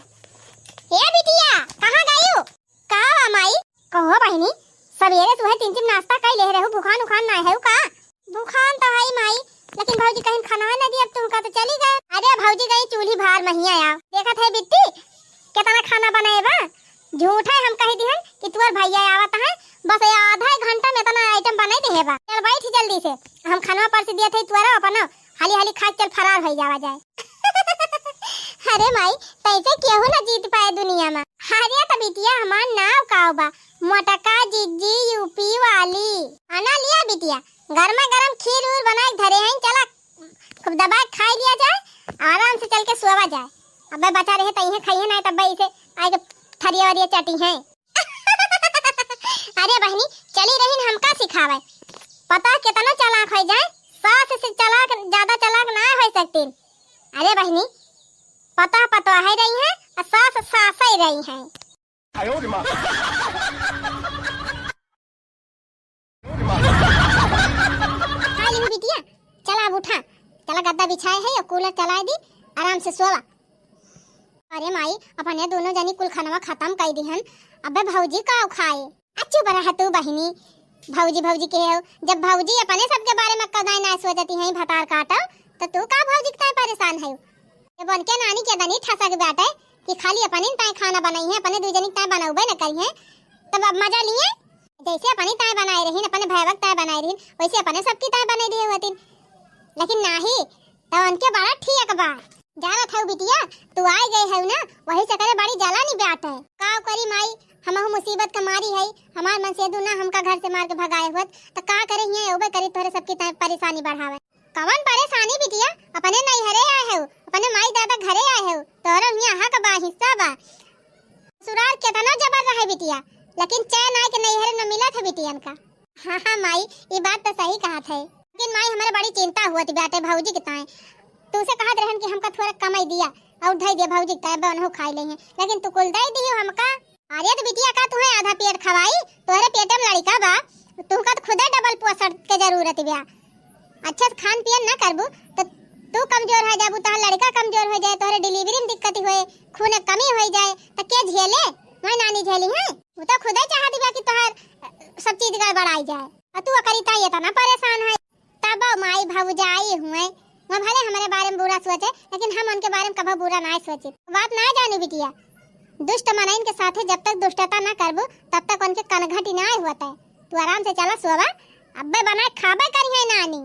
ए बिटिया, कहाँ गयू? का बा माई? कहो बहिनी, सबेरे सुबह तीन टिम नाश्ता कई ले रहू, भुखान उखान ना है का? भुखान तो है माई, लेकिन भौजी कहिन खाना है ना दी, अब तुमका तो चली गए। अरे भौजी गई चूल्ही भार महिया आओ। देखत है बिट्टी, कितना खाना बनाए बा। झूठा हम कह दिहन कि तुअर भैया आवत है, बस ये आधा एक घंटा में इतना item बनाई दे है बा। चल बैठ जल्दी से, हम खाना परस दिया थे तुअरा अपना हाली हाली खा के चल फरार हो जावा जाए। अरे माई, तैसे केहू ना जीत पाए दुनिया में। अरे तो बिटिया हमार नाव का बा, मोटका जिज्जी यूपी वाली। आना लिया बिटिया, गर्मा गर्म खीर उर बना के धरे हैं, चला खूब दबा के खाई लिया जाए, आराम से चल के सोवा जाए। अबे बचा रहे तो इहे खाइए ना, तब इसे आए के थरिया वरिया चाटी हैं। अरे बहिनी, चली रहीन हमका सिखावे। पता केतनो चालाक होइ जाए, सास से चालाक, ज्यादा चालाक ना होइ सकतीन। अरे बहिनी, पता पतोह ही रही हैं, और सास सास ही रही हैं। आयो रे माँ। खा ली बिटिया, चला अब उठा, चला गद्दा बिछाए है और cooler चलाए दी, आराम से सोवा। अरे माई, अपने दोनों जनी कुल खनवा खतम कई दिहन, अबे भौजी का खाए? आ चुप रह तू बहिनी, भौजी भौजी के हो, जब भौजी अपने सबके बारे में कदाई ना सोचती हैं भतार काटो, तो तू का भौजी के ताई परेशान है? जब उनके नानी के दनी ठसक बाटे कि खाली अपने ताई खाना बनाई है, अपने दू जनी ताई बनौबे न करी है, तब अब मजा लिए। जैसे अपने ताई बनाए रहीन, अपने भैया के ताई बनाए रहीन, वैसे अपने सबकी ताई बनाए दिए होतीन, लेकिन नाही, तब उनके बड़ा ठीक बा। जानत हऊ बिटिया, तू आए गए हऊ ना, वही से करे बड़ी जलन बाटे। का करी माई, हमहू मुसीबत का मारी है, हमार मन से दू ना हमका घर से मार के भगाए होत, त का करे हियाँ अउबे करी तोहरे सबकी ताई परेशानी बढ़ावे। कवन परेशानी बिटिया, अपने नैहरे आए हऊ, अपने माई दादा घरे आए हऊ, तोहरो हियाँ हक बा, हिस्सा बा। ससुरार केतनो जबर रहे बिटिया, लेकिन चैन आए के नैहरे न मिलत है बिटियन का। हाँ, हाँ माई, ई बात तो सही कहत है। लेकिन माई, हमरे बड़ी चिंता हुअत बाटे भौजी के ताई। तू से कहत रहन कि हमका थोड़ा कमाई दिया और धई दिया भौजी के ताई, बनहु खाई लेइहें, लेकिन तू कुल दई दियो हमका। अरे तो बिटिया, का तुहे आधा पेट खवाई? तोहरे पेटे में लड़िका बा, तुहका तो खुदे डबल पोषण के जरूरत बा। अच्छा से खान पियन ना करबू तो तू कमजोर हो जाबू, तोहर लड़िका कमजोर हो जाए, तोहरे डिलीवरी में दिक्कत होए, खून कमी हो जाए, तो के झेले? मैं नानी झेली है? वो तो खुदे चाहत बा कि तोहर, अ, सब चीज गड़बड़ाई जाए, और तू ओकरी ताई इतना परेशान है। तब माई भौजाई हुए, वहाँ भले हमरे बारे में बुरा सोचे, लेकिन हम उनके बारे में कभो बुरा ना सोची। बात ना जानू बिटिया, दुष्ट मनइन के साथे जब तक दुष्टता ना करबू, तब तक उनके कनघटी ना होता है। तू आराम से चला सोवा, अब्बे बनाए खाबे करिहे नानी।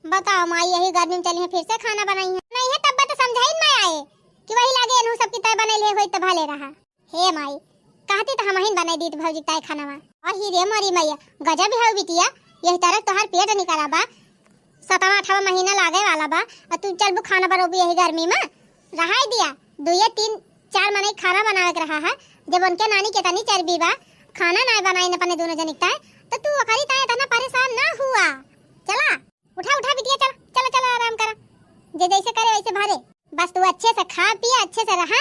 बताओ माई, यही गर्मी में चली है फिर से खाना बनाई है? नहीं है तब तो समझाइन में आए कि वही लागे एनहू सबकी तय बनैले होई तो भले रहा। हे माई, कहती तो हमहिन बनाई दीत भौजी ताई खानावा। अही रे मोरी मैया, गजब है बिटिया, यही तरह तोहार पेट निकला बा, सतवा आठवा महीना लागे वाला बा, और तू चलबू खाना बनौबू यही गर्मी में? रहाई दिया, दुए तीन चार मनई खाना बनावे के रहा है। जब उनके नानी के तनी चर्बी बा, खाना ना बनाइन अपने दोनों जनिक ताई, तो तू ओकरी ताई इतना परेशान ना हुआ। चला, उठा, उठा बिटिया, चला, चला, चला, आराम करा, जे जैसे करे वैसे भरे। बस तू अच्छे से खा पिया, अच्छे से रहा,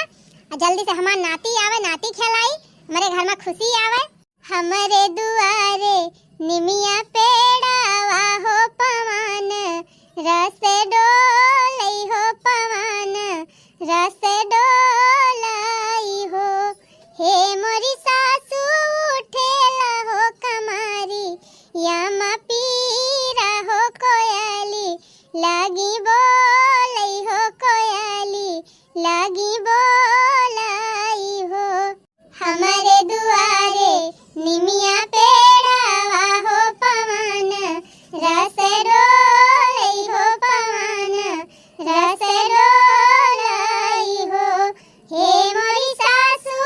और जल्दी से हमार नाती आवे, नाती खेलाई, हमरे घर में खुशी आवे। हमरे दुआरे निमिया पेड़ावा हो पवन, रस डोलई हो पवन, रस डोलई हो। हे मोरी सासू उठेला हो कमारी, या मा पीरा हो कोयली, लागी बोलई हो कोयली, लागी बोलई हो। हमरे दुआरे निमिया पेड़ावा हो पवन, रस डोलई हो पवन, रस डोलई हो। हे मोरी सासू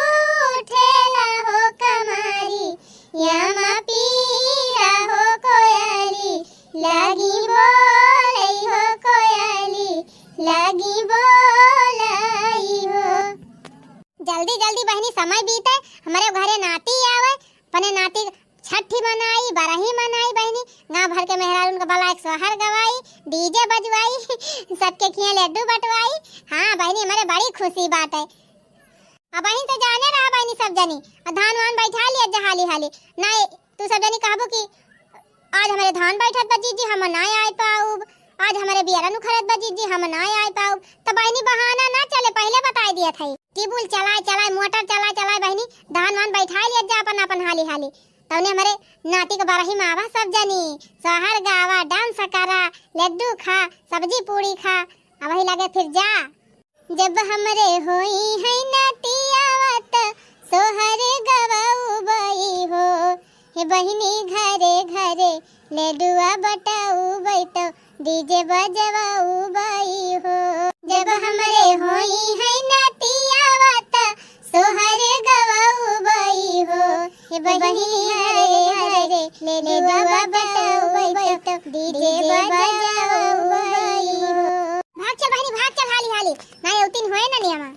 उठेला हो कमारी, या मा पीरा हो कोयली, लागी बोलई हो कोयली, लागी बोलई हो। जल्दी जल्दी बहिनी समय बीते, हमरे घरे नाती आवे, अपने नाती छठी मनाई, बरही मनाई बहिनी, गाँव भर के मेहरारून का बलाए के सोहर गवाई, डीजे बजवाई, सबके खिया लड्डू बटवाई। हाँ बहिनी, हमरे बड़ी खुशी बात है। अब बहिन तो जाने रहा बहिनी सब जनी, और धान वान बैठा लिया जा हाली हाली। नहीं, तू सब जनी कहबू कि आज हमरे धान बैठत बा जीजी, हम ना आए पाउब, आज हमरे बियरन उखड़त बा जीजी, हम ना आए पाउब। तो बहिनी बहाना ना चले, पहिले बताई दिया था। टिबुल चलाए चलाए, मोटर चलाए चलाए बहिनी, धान वान बैठाई लिया जा अपन अपन हाली हाली। तौने हमरे नाती के बरही में आवा सब जनी, सोहर गावा, डांस करा, लड्डू खा, सब्जी पूड़ी खा, अब वही लगे फिर जा। जब हमरे होई है नाती आवत, सोहर गवाउबई हो। हे बहिनी घरे घरे लड्डुआ बटाउबई तो डीजे बजवाउबई हो। जब हमरे होई है नाती आवत, सोहर गवाउबई हो। हे बहिनी घरे घरे लड्डुआ बटाउबई तो डीजे बजवाउबई हो। भाग चल बहिनी, भाग चल हाली हाली, ना ये उतिन होए ना नियमा।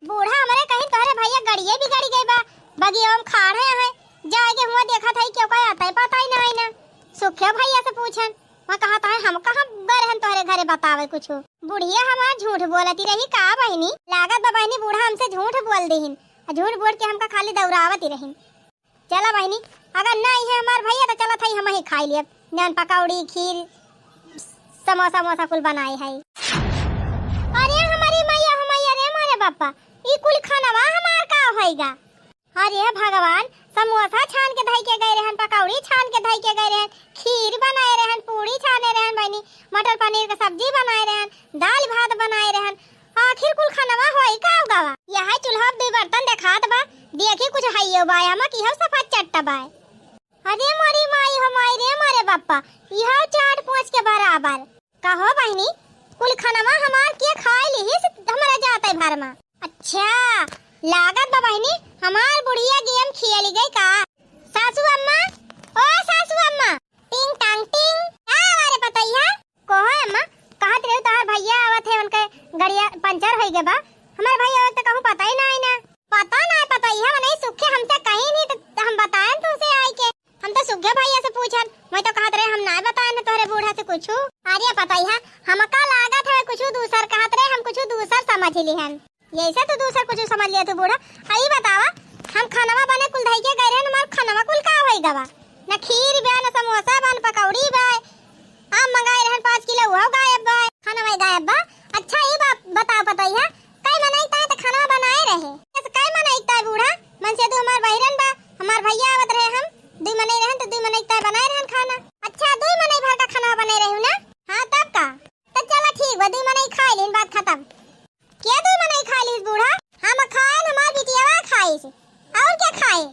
बूढ़ा हमरे कहीं तोहरे भैया गड़िए बिगड़ी गई बा, बगिया में खाड़े हैं, जाए के हुआ देखत है क्यों का आता है पता ही ना है ना। सुखे भैया से पूछन, वहाँ कहत है हम कहाँ गए रहन तोहरे घरे बतावे कुछ। बुढ़िया हमार झूठ बोलती रही का बहिनी? लागत बा बहिनी बूढ़ा हमसे झूठ बोल दिहिन, आ झूठ बोल के हमका खाली दौड़ावत ही रहिन। चला बहिनी, अगर ना आई है हमार भैया तो चलत है हम ही खाई लियब। नान पकौड़ी, खीर, समोसा वमोसा कुल बनाए है। अरे हमारी मैया, हो मैया रे, मारे बापा, ई कुल खानवा हमार का होइगा? अरे भगवान, समोसा छान के धई के गए रहन, पकौड़ी छान के धई के गए रहन, खीर बनाए रहन, पूड़ी छाने रहन बहिनी, मटर पनीर के सब्जी बनाए रहन, दाल भात बनाए रहन, आखिर कुल खानवा होई का गवा? यह चूल्हा दुई बर्तन देखात बा, देखी कुछ हइयो बा, एमा की हो सफा चट्टा बा। अरे मोरी माई हो माई रे मोरे बापा, इहो चाट पोंछ के बराबर। कहो बहिनी, कुल खनवा हमार के खाए लिहिस हमरा जाते भर में। अच्छा, लागत बा बहिनी, हमार बुढ़िया गेम खेली गई का? सासू अम्मा, ओ सासू अम्मा, टिंग टांग टिंग, का आवा रे पतैया? कहो अम्मा, कहत रहे तोहार भैया आवत है, उनके गड़िया पंचर होई गए बा, हमार भैया, तो कहूँ पता ही ना है ना। पता ना है, पता ही है, नहीं सुखे हमसे कहीं नहीं, तो हम बताएन तुमसे आए के। हम तो सुखे भैया से पूछन, मैं तो कहत रहे हम ना बताएन तोहरे बूढ़ा से कुछ। अरे पता ही है, हमका लागत है कुछ दूसर कहत रहे, हम कुछ दूसर समझ लिहन। यैसे तो दूसर कुछ समझ लिया तू बूढ़ा। आ ई बतावा, हम खनवा बने कुल धई के गए रहन, हमार खनवा कुल का होई गवा? न खीर बा, न समोसा बा, न पकौड़ी बा। आम मंगाए रहन पाँच किलो, उहो गायब बा। खनवा गायब बा। अच्छा ई बात बताओ पतोहिया, कई मनई ताय त खनवा बनाए रहे? ऐसे कई मनई ताय बूढ़ा? मन से दू हमार बहिरन बा, हमार भैया आवत रहे, हम दुई मनई रहन त दुई मनई ताय बनाए रहन खाना। अच्छा दुई मनई भर का खनवा बनाए रहे ना? हाँ तब का? त चला ठीक बा, दुई मनई खाए लेन, बात खत्म। के दुई मनई खाए लिस बूढ़ा? हम खाएन, हमार बिटियावा खाइस, और के खाए?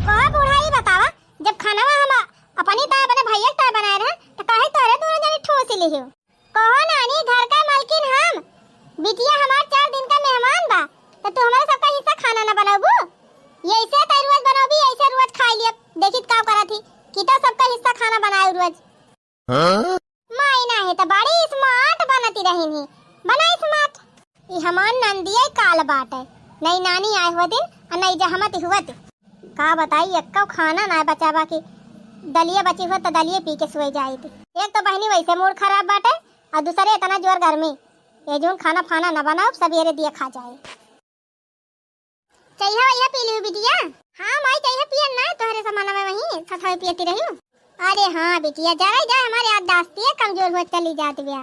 कहो बूढ़ा, ई बतावा, जब खानवा हम अपनी ताय, अपने भैया के ताय बनाए रहे, त काहे तोहरे दोनों जनी ठूस लिहियो? कहो नानी, घर का मालकिन हम, बिटिया हमार चार दिन का मेहमान बा, त तू हमारे सबका हिस्सा खाना न बनौबू? यैसे ताय रोज बनौबी, यैसे रोज खाए लिए, देखित का करत ही, कि तो सबका हिस्सा खाना बनाए रोज। हाँ? माई नाही त बड़ी smart बनती रहिन ही, बना smart। ई हमार नंदिया काल बाटे, नई नानी आए हुआ दिन, आ नई जहमत हुआ दिन। का बताई, एक्को खाना ना बचावा की, दलिया बची हुआ त दलिया पी के सोए जाई थी। एक तो बहिनी वैसे mood खराब बाटे, और दूसरे इतना जोर गर्मी, ये जून खाना फाना न बनाओ, सवेरे दिया खा जाए। चइहा वइहा पी लिहू बिटिया। हाँ माई, चइहा पियन ना, तोहरे समाना में वहीं सथवे पियती रहियो। अरे हाँ बिटिया, जरा जा हमारे याददाश्त ये कमजोर हुआ चली जात बिया।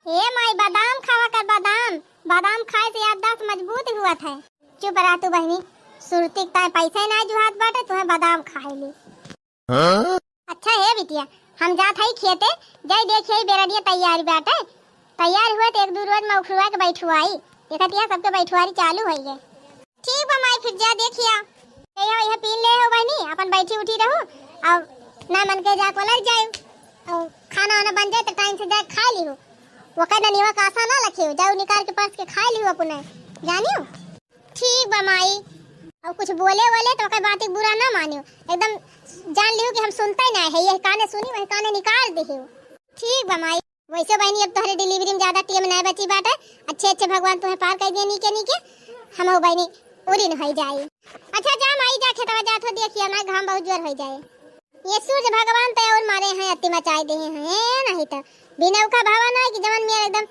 हे माई, बादाम खावा कर, बादाम, बादाम खाए से याददाश्त मजबूत हुआ है। चुप रह तू बहिनी, सुरती के ताय पैसे ना जुहात बाटे, तुम्हें बादाम खाए ली। हाँ? अच्छा हे बिटिया, हम जात हई खेते, जाई देखिए बेरनिया तैयार बाटे, तैयार हुए तो एक दू रोज में उखड़ुआ के बैठुआई, देखतिया सबके बैठुआरी चालू होई गए। ठीक बा माई, फिर जा देखिया। ये हो, ये पीन ले हो बहिनी, अपन बैठी उठी रहू, और ना मन के जा कोलर जाए, और खाना वाना बन जाए तो टाइम से जाए खा लिहू। वो कहना निवा का आशा ना रखियो, जाऊ निकाल के परस के खा लिहू अपने, जानियो। ठीक बा माई। अब कुछ बोले वोले तो ओकर बात के बुरा ना मानियो, एकदम जान लियो कि हम सुनते ही ना है, ये काने सुनी वही काने निकाल दिहियो। ठीक बा माई। वैसे बहिनी अब तोहरे delivery में ज्यादा time ना बची बाटे, अच्छे अच्छे भगवान तुम्हें पार कर दिए नीके नीके, हम हो बहिनी उरी न हो जाए। अच्छा जा माई जा खेतवा जात हो देखियो ना घाम बहुत जोर हो जाए। ये सूरज भगवान तो और मारे हैं, अति मचाए दे हैं, ए, नहीं तो बिनौका भवन है कि जवन में एकदम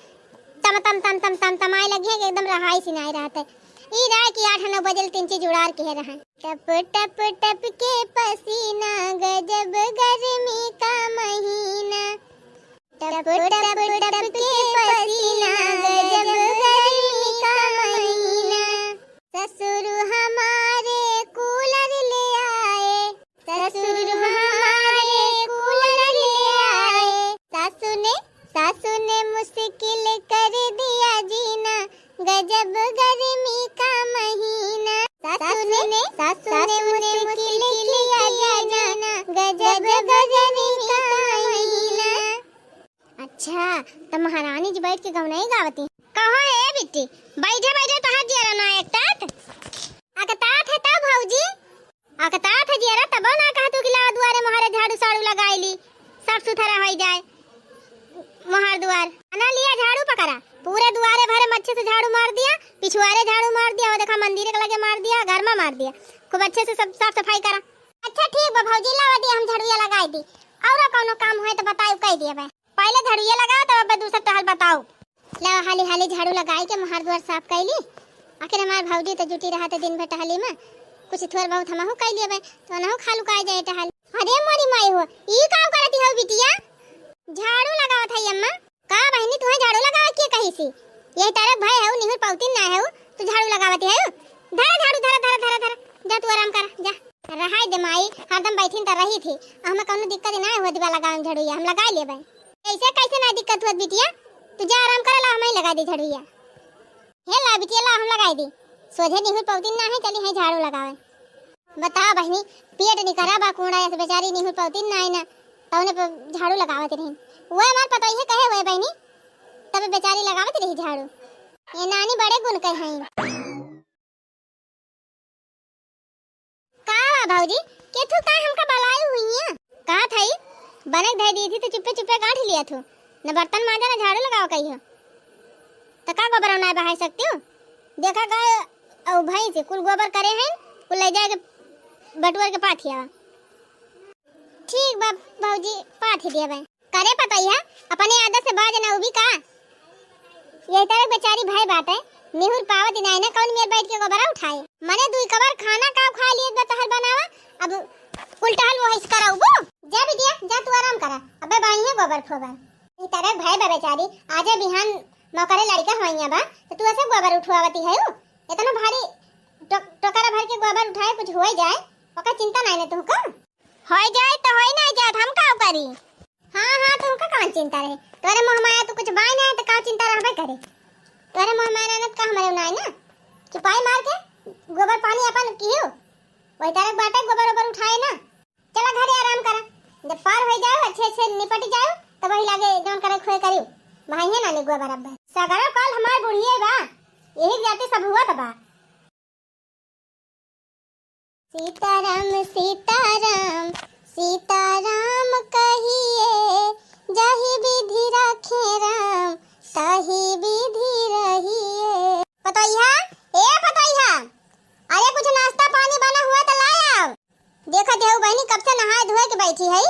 तम, तम, तम, तम, तम, तमाए लगे हैं कि एकदम रहाई सिनाए रहते। ई रहा कि आठ नौ बजे तीन चीज उड़ार के रहे। टप, टप, टप के पसीना, गजब गर्मी का महीना। टप, टप, टप के पसीना, गजब गर्मी का महीना। ससुर हमारे कूलर ले आए, ससुर हमारे कूलर ले आए। सासू ने, सासू ने मुश्किल कर दिया जीना, गजब गर्मी का महीना। सासू ने, सासू ने मुश्किल किया जीना, गजब गर्मी का महीना। अच्छा, त महारानी जी बैठ के गवनई गावती। कहो ए बिट्टी, बैठे बैठे तहार जियरा ना एकतात? अकतात है तब भौजी? अकतात है जियरा तबो ना कहतू कि लावा दुआरे मोहारे झाड़ू साड़ू लगाई ली, साफ सुथरा होई जाए मोहार दुआर। ना लिया झाड़ू पकड़ा, पूरे दुआरे भरे में अच्छे से झाड़ू मार दिया, पिछुआरे झाड़ू मार दिया, वो देखा मंदिर के लगे मार दिया, घर में मार दिया, खूब अच्छे से सब साफ सफाई करा। अच्छा ठीक बा भौजी, लावा दिया हम झाड़ुया लगाई दी, और कौनो काम होए तो बताई कह दिया बे। पहले झाड़ुया लगाओ तब अब दूसर टहल बताओ। लावा हाली हाली झाड़ू लगाई के मोहार दुआर साफ कैली। आखिर हमार भौजी तो जुटी रहत है दिन भर टहली में, कुछ थोड़ बहुत हमहू कैलिए बे, तो अनहू खालू का जाए टहल। अरे मोरी माई हो, ई का करती हो बिटिया? झाड़ू लगावत है अम्मा। का बहिनी तुहे झाड़ू लगावे के कही सी? यही तरह भय है, निहुर पौतिन ना है, तू झाड़ू लगावत है। धरा झाड़ू, धरा, धरा, धरा, धरा। जा तू आराम कर, जा। रहाई दे माई, हरदम बैठिन त रही थी। हमें कौनो दिक्कत ना हुआ दिवा लगावे में झाड़ुया, हम लगा लेबे। ऐसे कैसे ना दिक्कत हुआ बिटिया? तू जा आराम कर ला, हम ही लगा दे झाड़ुया। हे ला बिटिया ला, हम लगाई दी। सोझे निहुर पौतिन ना है, चली है झाड़ू लगावे। बताओ बहिनी, पेट निकरा बा कूड़ा, ऐसे बेचारी निहुर पौतिन ना है ना, तौने पे झाड़ू लगावत रही। वो हमार पतोहिए कहे हुए बहिनी, तब बेचारी लगावत रही झाड़ू। ये नानी बड़े गुण के हैं। का बा भौजी, के थू का हमका बलाई हुई है? का थई, बने धई दी थी तो चुप्पे चुप्पे गांठ लिया थू, न बर्तन मांजा न झाड़ू लगाओ कही हो। तो का गोबर नाय बहाय सकती हूँ? देखा गए, अउ भैंस कुल गोबर करे हैं, कुल ले जाए के बटुअर के पाथी आवा। ठीक बा भौजी, पाथी देबे। करे पतोहिया, अपने आदत से बाज ना उबी का? यही तरह बेचारी भय बाटे, निहुर पावत नाय ना, कौन मेर बैठ के गोबरा उठाए? मने दुई कबर खाना का खा लिए बा तहर बनावा, अब उल्टा हल वो हिस कराउबो। जा बिटिया, जा तू आराम करा, अबे बाई है गोबर फोबर। यही तरह भय बा बेचारी, आजे बिहान मौकरे लड़का होइया बा, तो तू ऐसे गोबर उठवावती है उ? इतना भारी टो-, टोकरा भर के गोबर उठाए, कुछ होए जाए, ओकर चिंता नाय ना तुमका? होई जाए तो होई ना जाए, हम का करी? हाँ, हाँ, तुमका कौन चिंता रहे? तोरे मोह माया तो कुछ बाय ना, तो का चिंता रहबे करे? तोरे मोह माया ना, तो का हमारे नाय ना? चुपाई मार के गोबर पानी अपन कियो, वही तरह बाटे गोबर ओबर उठाए ना। चला घरे आराम करा, जब पार होई जाओ, अच्छे से निपट जाओ, तब वही लागे जौन करे खोए करियो। भाई है ना ले गोबर अब सगरो काल हमार बुढ़िए बा, यही जाति सब हुआ बा। सीताराम, सीताराम, सीताराम कहिए, जाहि विधि राखे राम, ताहि विधि रहिए। पतोहिया, ए पतोहिया, अरे कुछ नाश्ता पानी बना हुआ तो लाए आओ। देखत है बहनी, कब से नहाए धोए के बैठी है,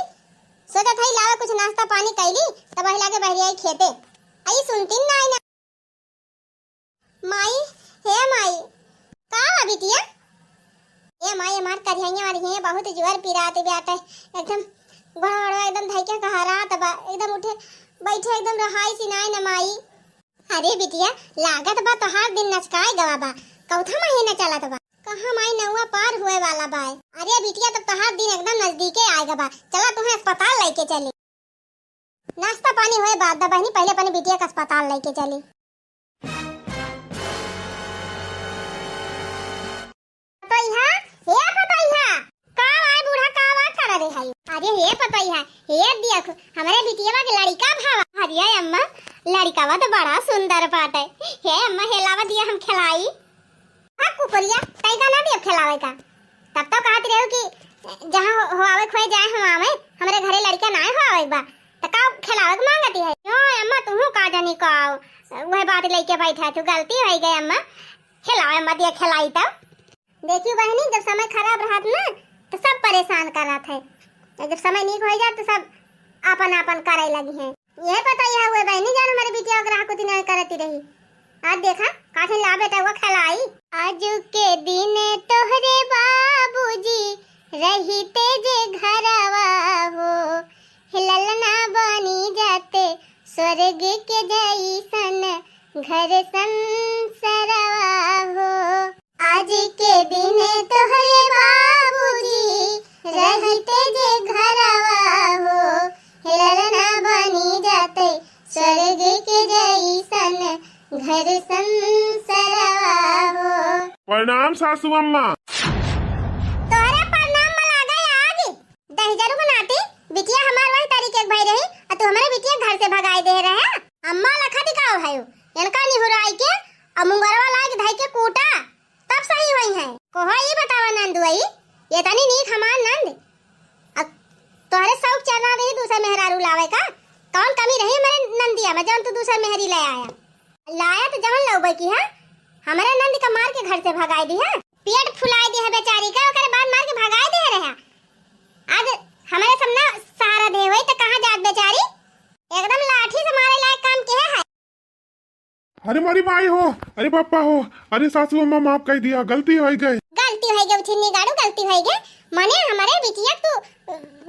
सोचत है लावे कुछ नाश्ता पानी कैली, तब वही लागे बहरी आई खेते। आई सुनती ना, आई ना। माई, हे माई, का बा बिटिया? ए माई, हमार करिहइया वाली है, बहुत जोर पिरात बाटे, एकदम गोड़वा एकदम धइके कहरात बा, एकदम उठे बैठे एकदम रहाई सिनाई न माई। अरे बिटिया, लागत बा तोहार दिन नचकाए गवा बा, कौथा महीना चलत बा? कहाँ माई, नौवा पार हुए वाला बा। अरे बिटिया, तब तोहार दिन एकदम नजदीके आए गवा, चला तुम्हें अस्पताल लेके चली। नाश्ता पानी होए बाद दा बहनी, पहले अपने बिटिया का अस्पताल लेके चली। पतोहिया, हे पतोहिया, का आए बूढ़ा, का आवाज कर रहे है? अरे हे पतोहिया, हे देख, हमरे बिटिया के लड़का भावा। अरे अम्मा, लड़कावा तो बड़ा सुंदर बाटे। हे अम्मा, हेलावा दिया हम खिलाई। हाँ कुकुरिया, तैका ना दिया खेलावे का। तब तो कहत रहे कि जहाँ हो, हो आवे खोए जाए हम आवे, हमरे घरे लड़का ना हो आवे बा। त का खेलावे के मांगती है? यो अम्मा, तुहू का जानी का, वह बात लेके बैठा तू, गलती हो गई अम्मा। खेलावे अम्मा दिया खेलाई तब। देखियो बहनी, जब समय खराब रहत ना, तो सब परेशान करत है, और जब समय नीक हो जात, तो सब आपन आपन करे लगी हैं। यह पता यह हुए बहनी जान, हमारे बिटिया ओकरा कुछ नहीं करती रही। आज देखा, काठिन ला बेटा वो खिलाई। आज के दिन तोहरे बाबूजी रहिते जे घरवा हो, ललना बनी जाते स्वर्ग के जैसन घर संसरवा हो। आज के दिन तोहरे बाबूजी रहते जे घरवा हो, ललना बनी जाते स्वर्ग के जैसन घर संसरवा हो। प्रणाम सासू अम्मा। तोहरे प्रणाम में लागे आग। दहिजरू बनाती, बिटिया हमार वही तरीके के भई रही, आ तू हमरे बिटिया घर से भगाई दे रहे। अम्मा लखा दिखाओ है, इनका निहुराई के, आ मुंगरवा लाग धई के कूटा। तब सही होई है। कोहो ई बतावा नंदुआई, ये तनी नीक हमार नंद। अब तोहरे शौक चढ़ा रही दूसर मेहरारू लावे का? कौन कमी रही हमारे नंदिया में जौन तू दूसर मेहरी ले आया? लाया तो जवन लौबे की है, हमारे नंद का मार के घर से भगाई दी है। पेट फुलाई दी है बेचारी का, ओकरे बाद मार के भगाई दे रहे। आज हमारे सामने सहारा दे होई तो कहाँ जात बेचारी? एकदम लाठी से मारे लायक काम किया है। अरे मोरी माई हो, अरे पापा हो, अरे सासू अम्मा माफ कर दिया, गलती हो गई। गलती हो गई उछिन्नी गाड़ू, गलती हो गई। माने हमारे बिटिया तू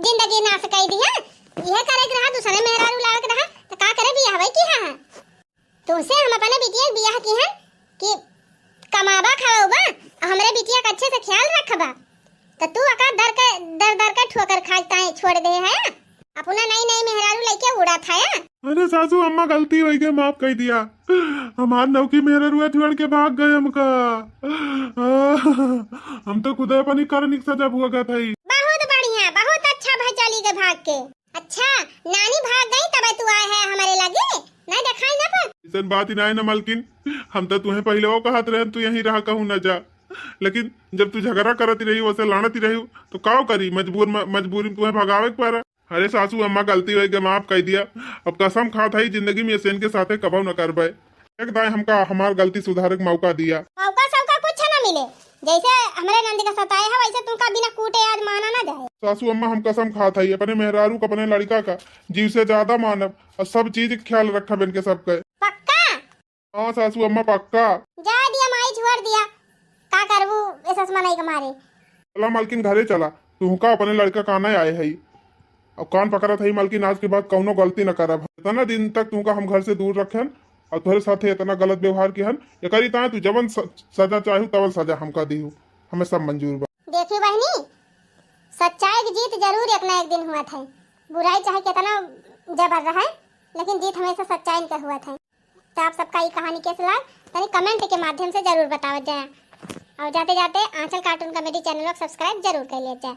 जिंदगी नाश कर दिया। यह करे के रहा, दूसरे मेहरारू लावे के रहा, तो का करे बियाह वही की है? तुमसे हम अपने बिटिया के बियाह की है कि कमाबा खाओबा, हमरे बिटिया का अच्छे से ख्याल रखबा। तो तू अका दर के, दर दर के ठोकर खाए ताए छोड़ दे है, अपना नई नई मेहरारू लइके उड़त है। अरे सासू अम्मा, गलती होई गई, माफ कर दिया। हमार नौकी मेहरारुआ छोड़ के भाग गए हमका। हम तो खुदे अपनी करनी की सजा भुगत हई। बहुत बढ़िया, बहुत अच्छा भाई चली गए भाग के। अच्छा, नानी भाग गई तब तू आए है हमारे लगे, नहीं देखाई ना पर। ऐसन बात ही ना है ना मलकिन, हम तो तुम्हें पहले वो कहत रहे तू यहीं रहा कहूँ ना जा, लेकिन जब तू झगड़ा करती रही, वैसे लड़ती रही, तो का करी, मजबूर म-, मजबूरी में तुम्हें भगावे के पड़ा। अरे सासू अम्मा, गलती हो गई, माफ कर दिया। अब कसम खात है जिंदगी में ऐसे इनके साथे कबहू न करबे। एक दाई हमका हमार गलती सुधारे के मौका दिया। मौका सौका कुछ ना मिले, जैसे हमरे नंद का सताए है वैसे तुमका बिना कूटे आज माना ना जाए। सासू अम्मा हम कसम खात हई अपने मेहरारू का अपने लड़का का जीव से ज्यादा मानब और सब चीज के ख्याल रखब इनके सबके। पक्का? हाँ सासू अम्मा पक्का। जा दिया माई छोड़ दिया, का करबू एसस मनई के मारे। चला मालकिन घरे चला, तुहका अपने लड़का काने आए हई। अब कान पकड़त हई मालकिन, आज के बाद कौनो गलती न करब। इतना दिन तक तुहका हम घर से दूर रखेन और तोहरे साथे इतना गलत व्यवहार किहन, एकरी ताए तू जवन स-, सजा चाहू तवन सजा हमका दिहू, हमें सब मंजूर बा। देखी बहनी, सच्चाई की जीत जरूर एक ना एक दिन हुआ था। बुराई चाहे कितना जबर रहे, लेकिन जीत हमेशा सच्चाई का हुआ था। तो आप सबका ई कहानी कैसे लाग, तनी कमेंट के माध्यम से जरूर बतावत जाए। और जाते जाते आंचल कार्टून कॉमेडी चैनल को सब्सक्राइब जरूर कर लिया जाए।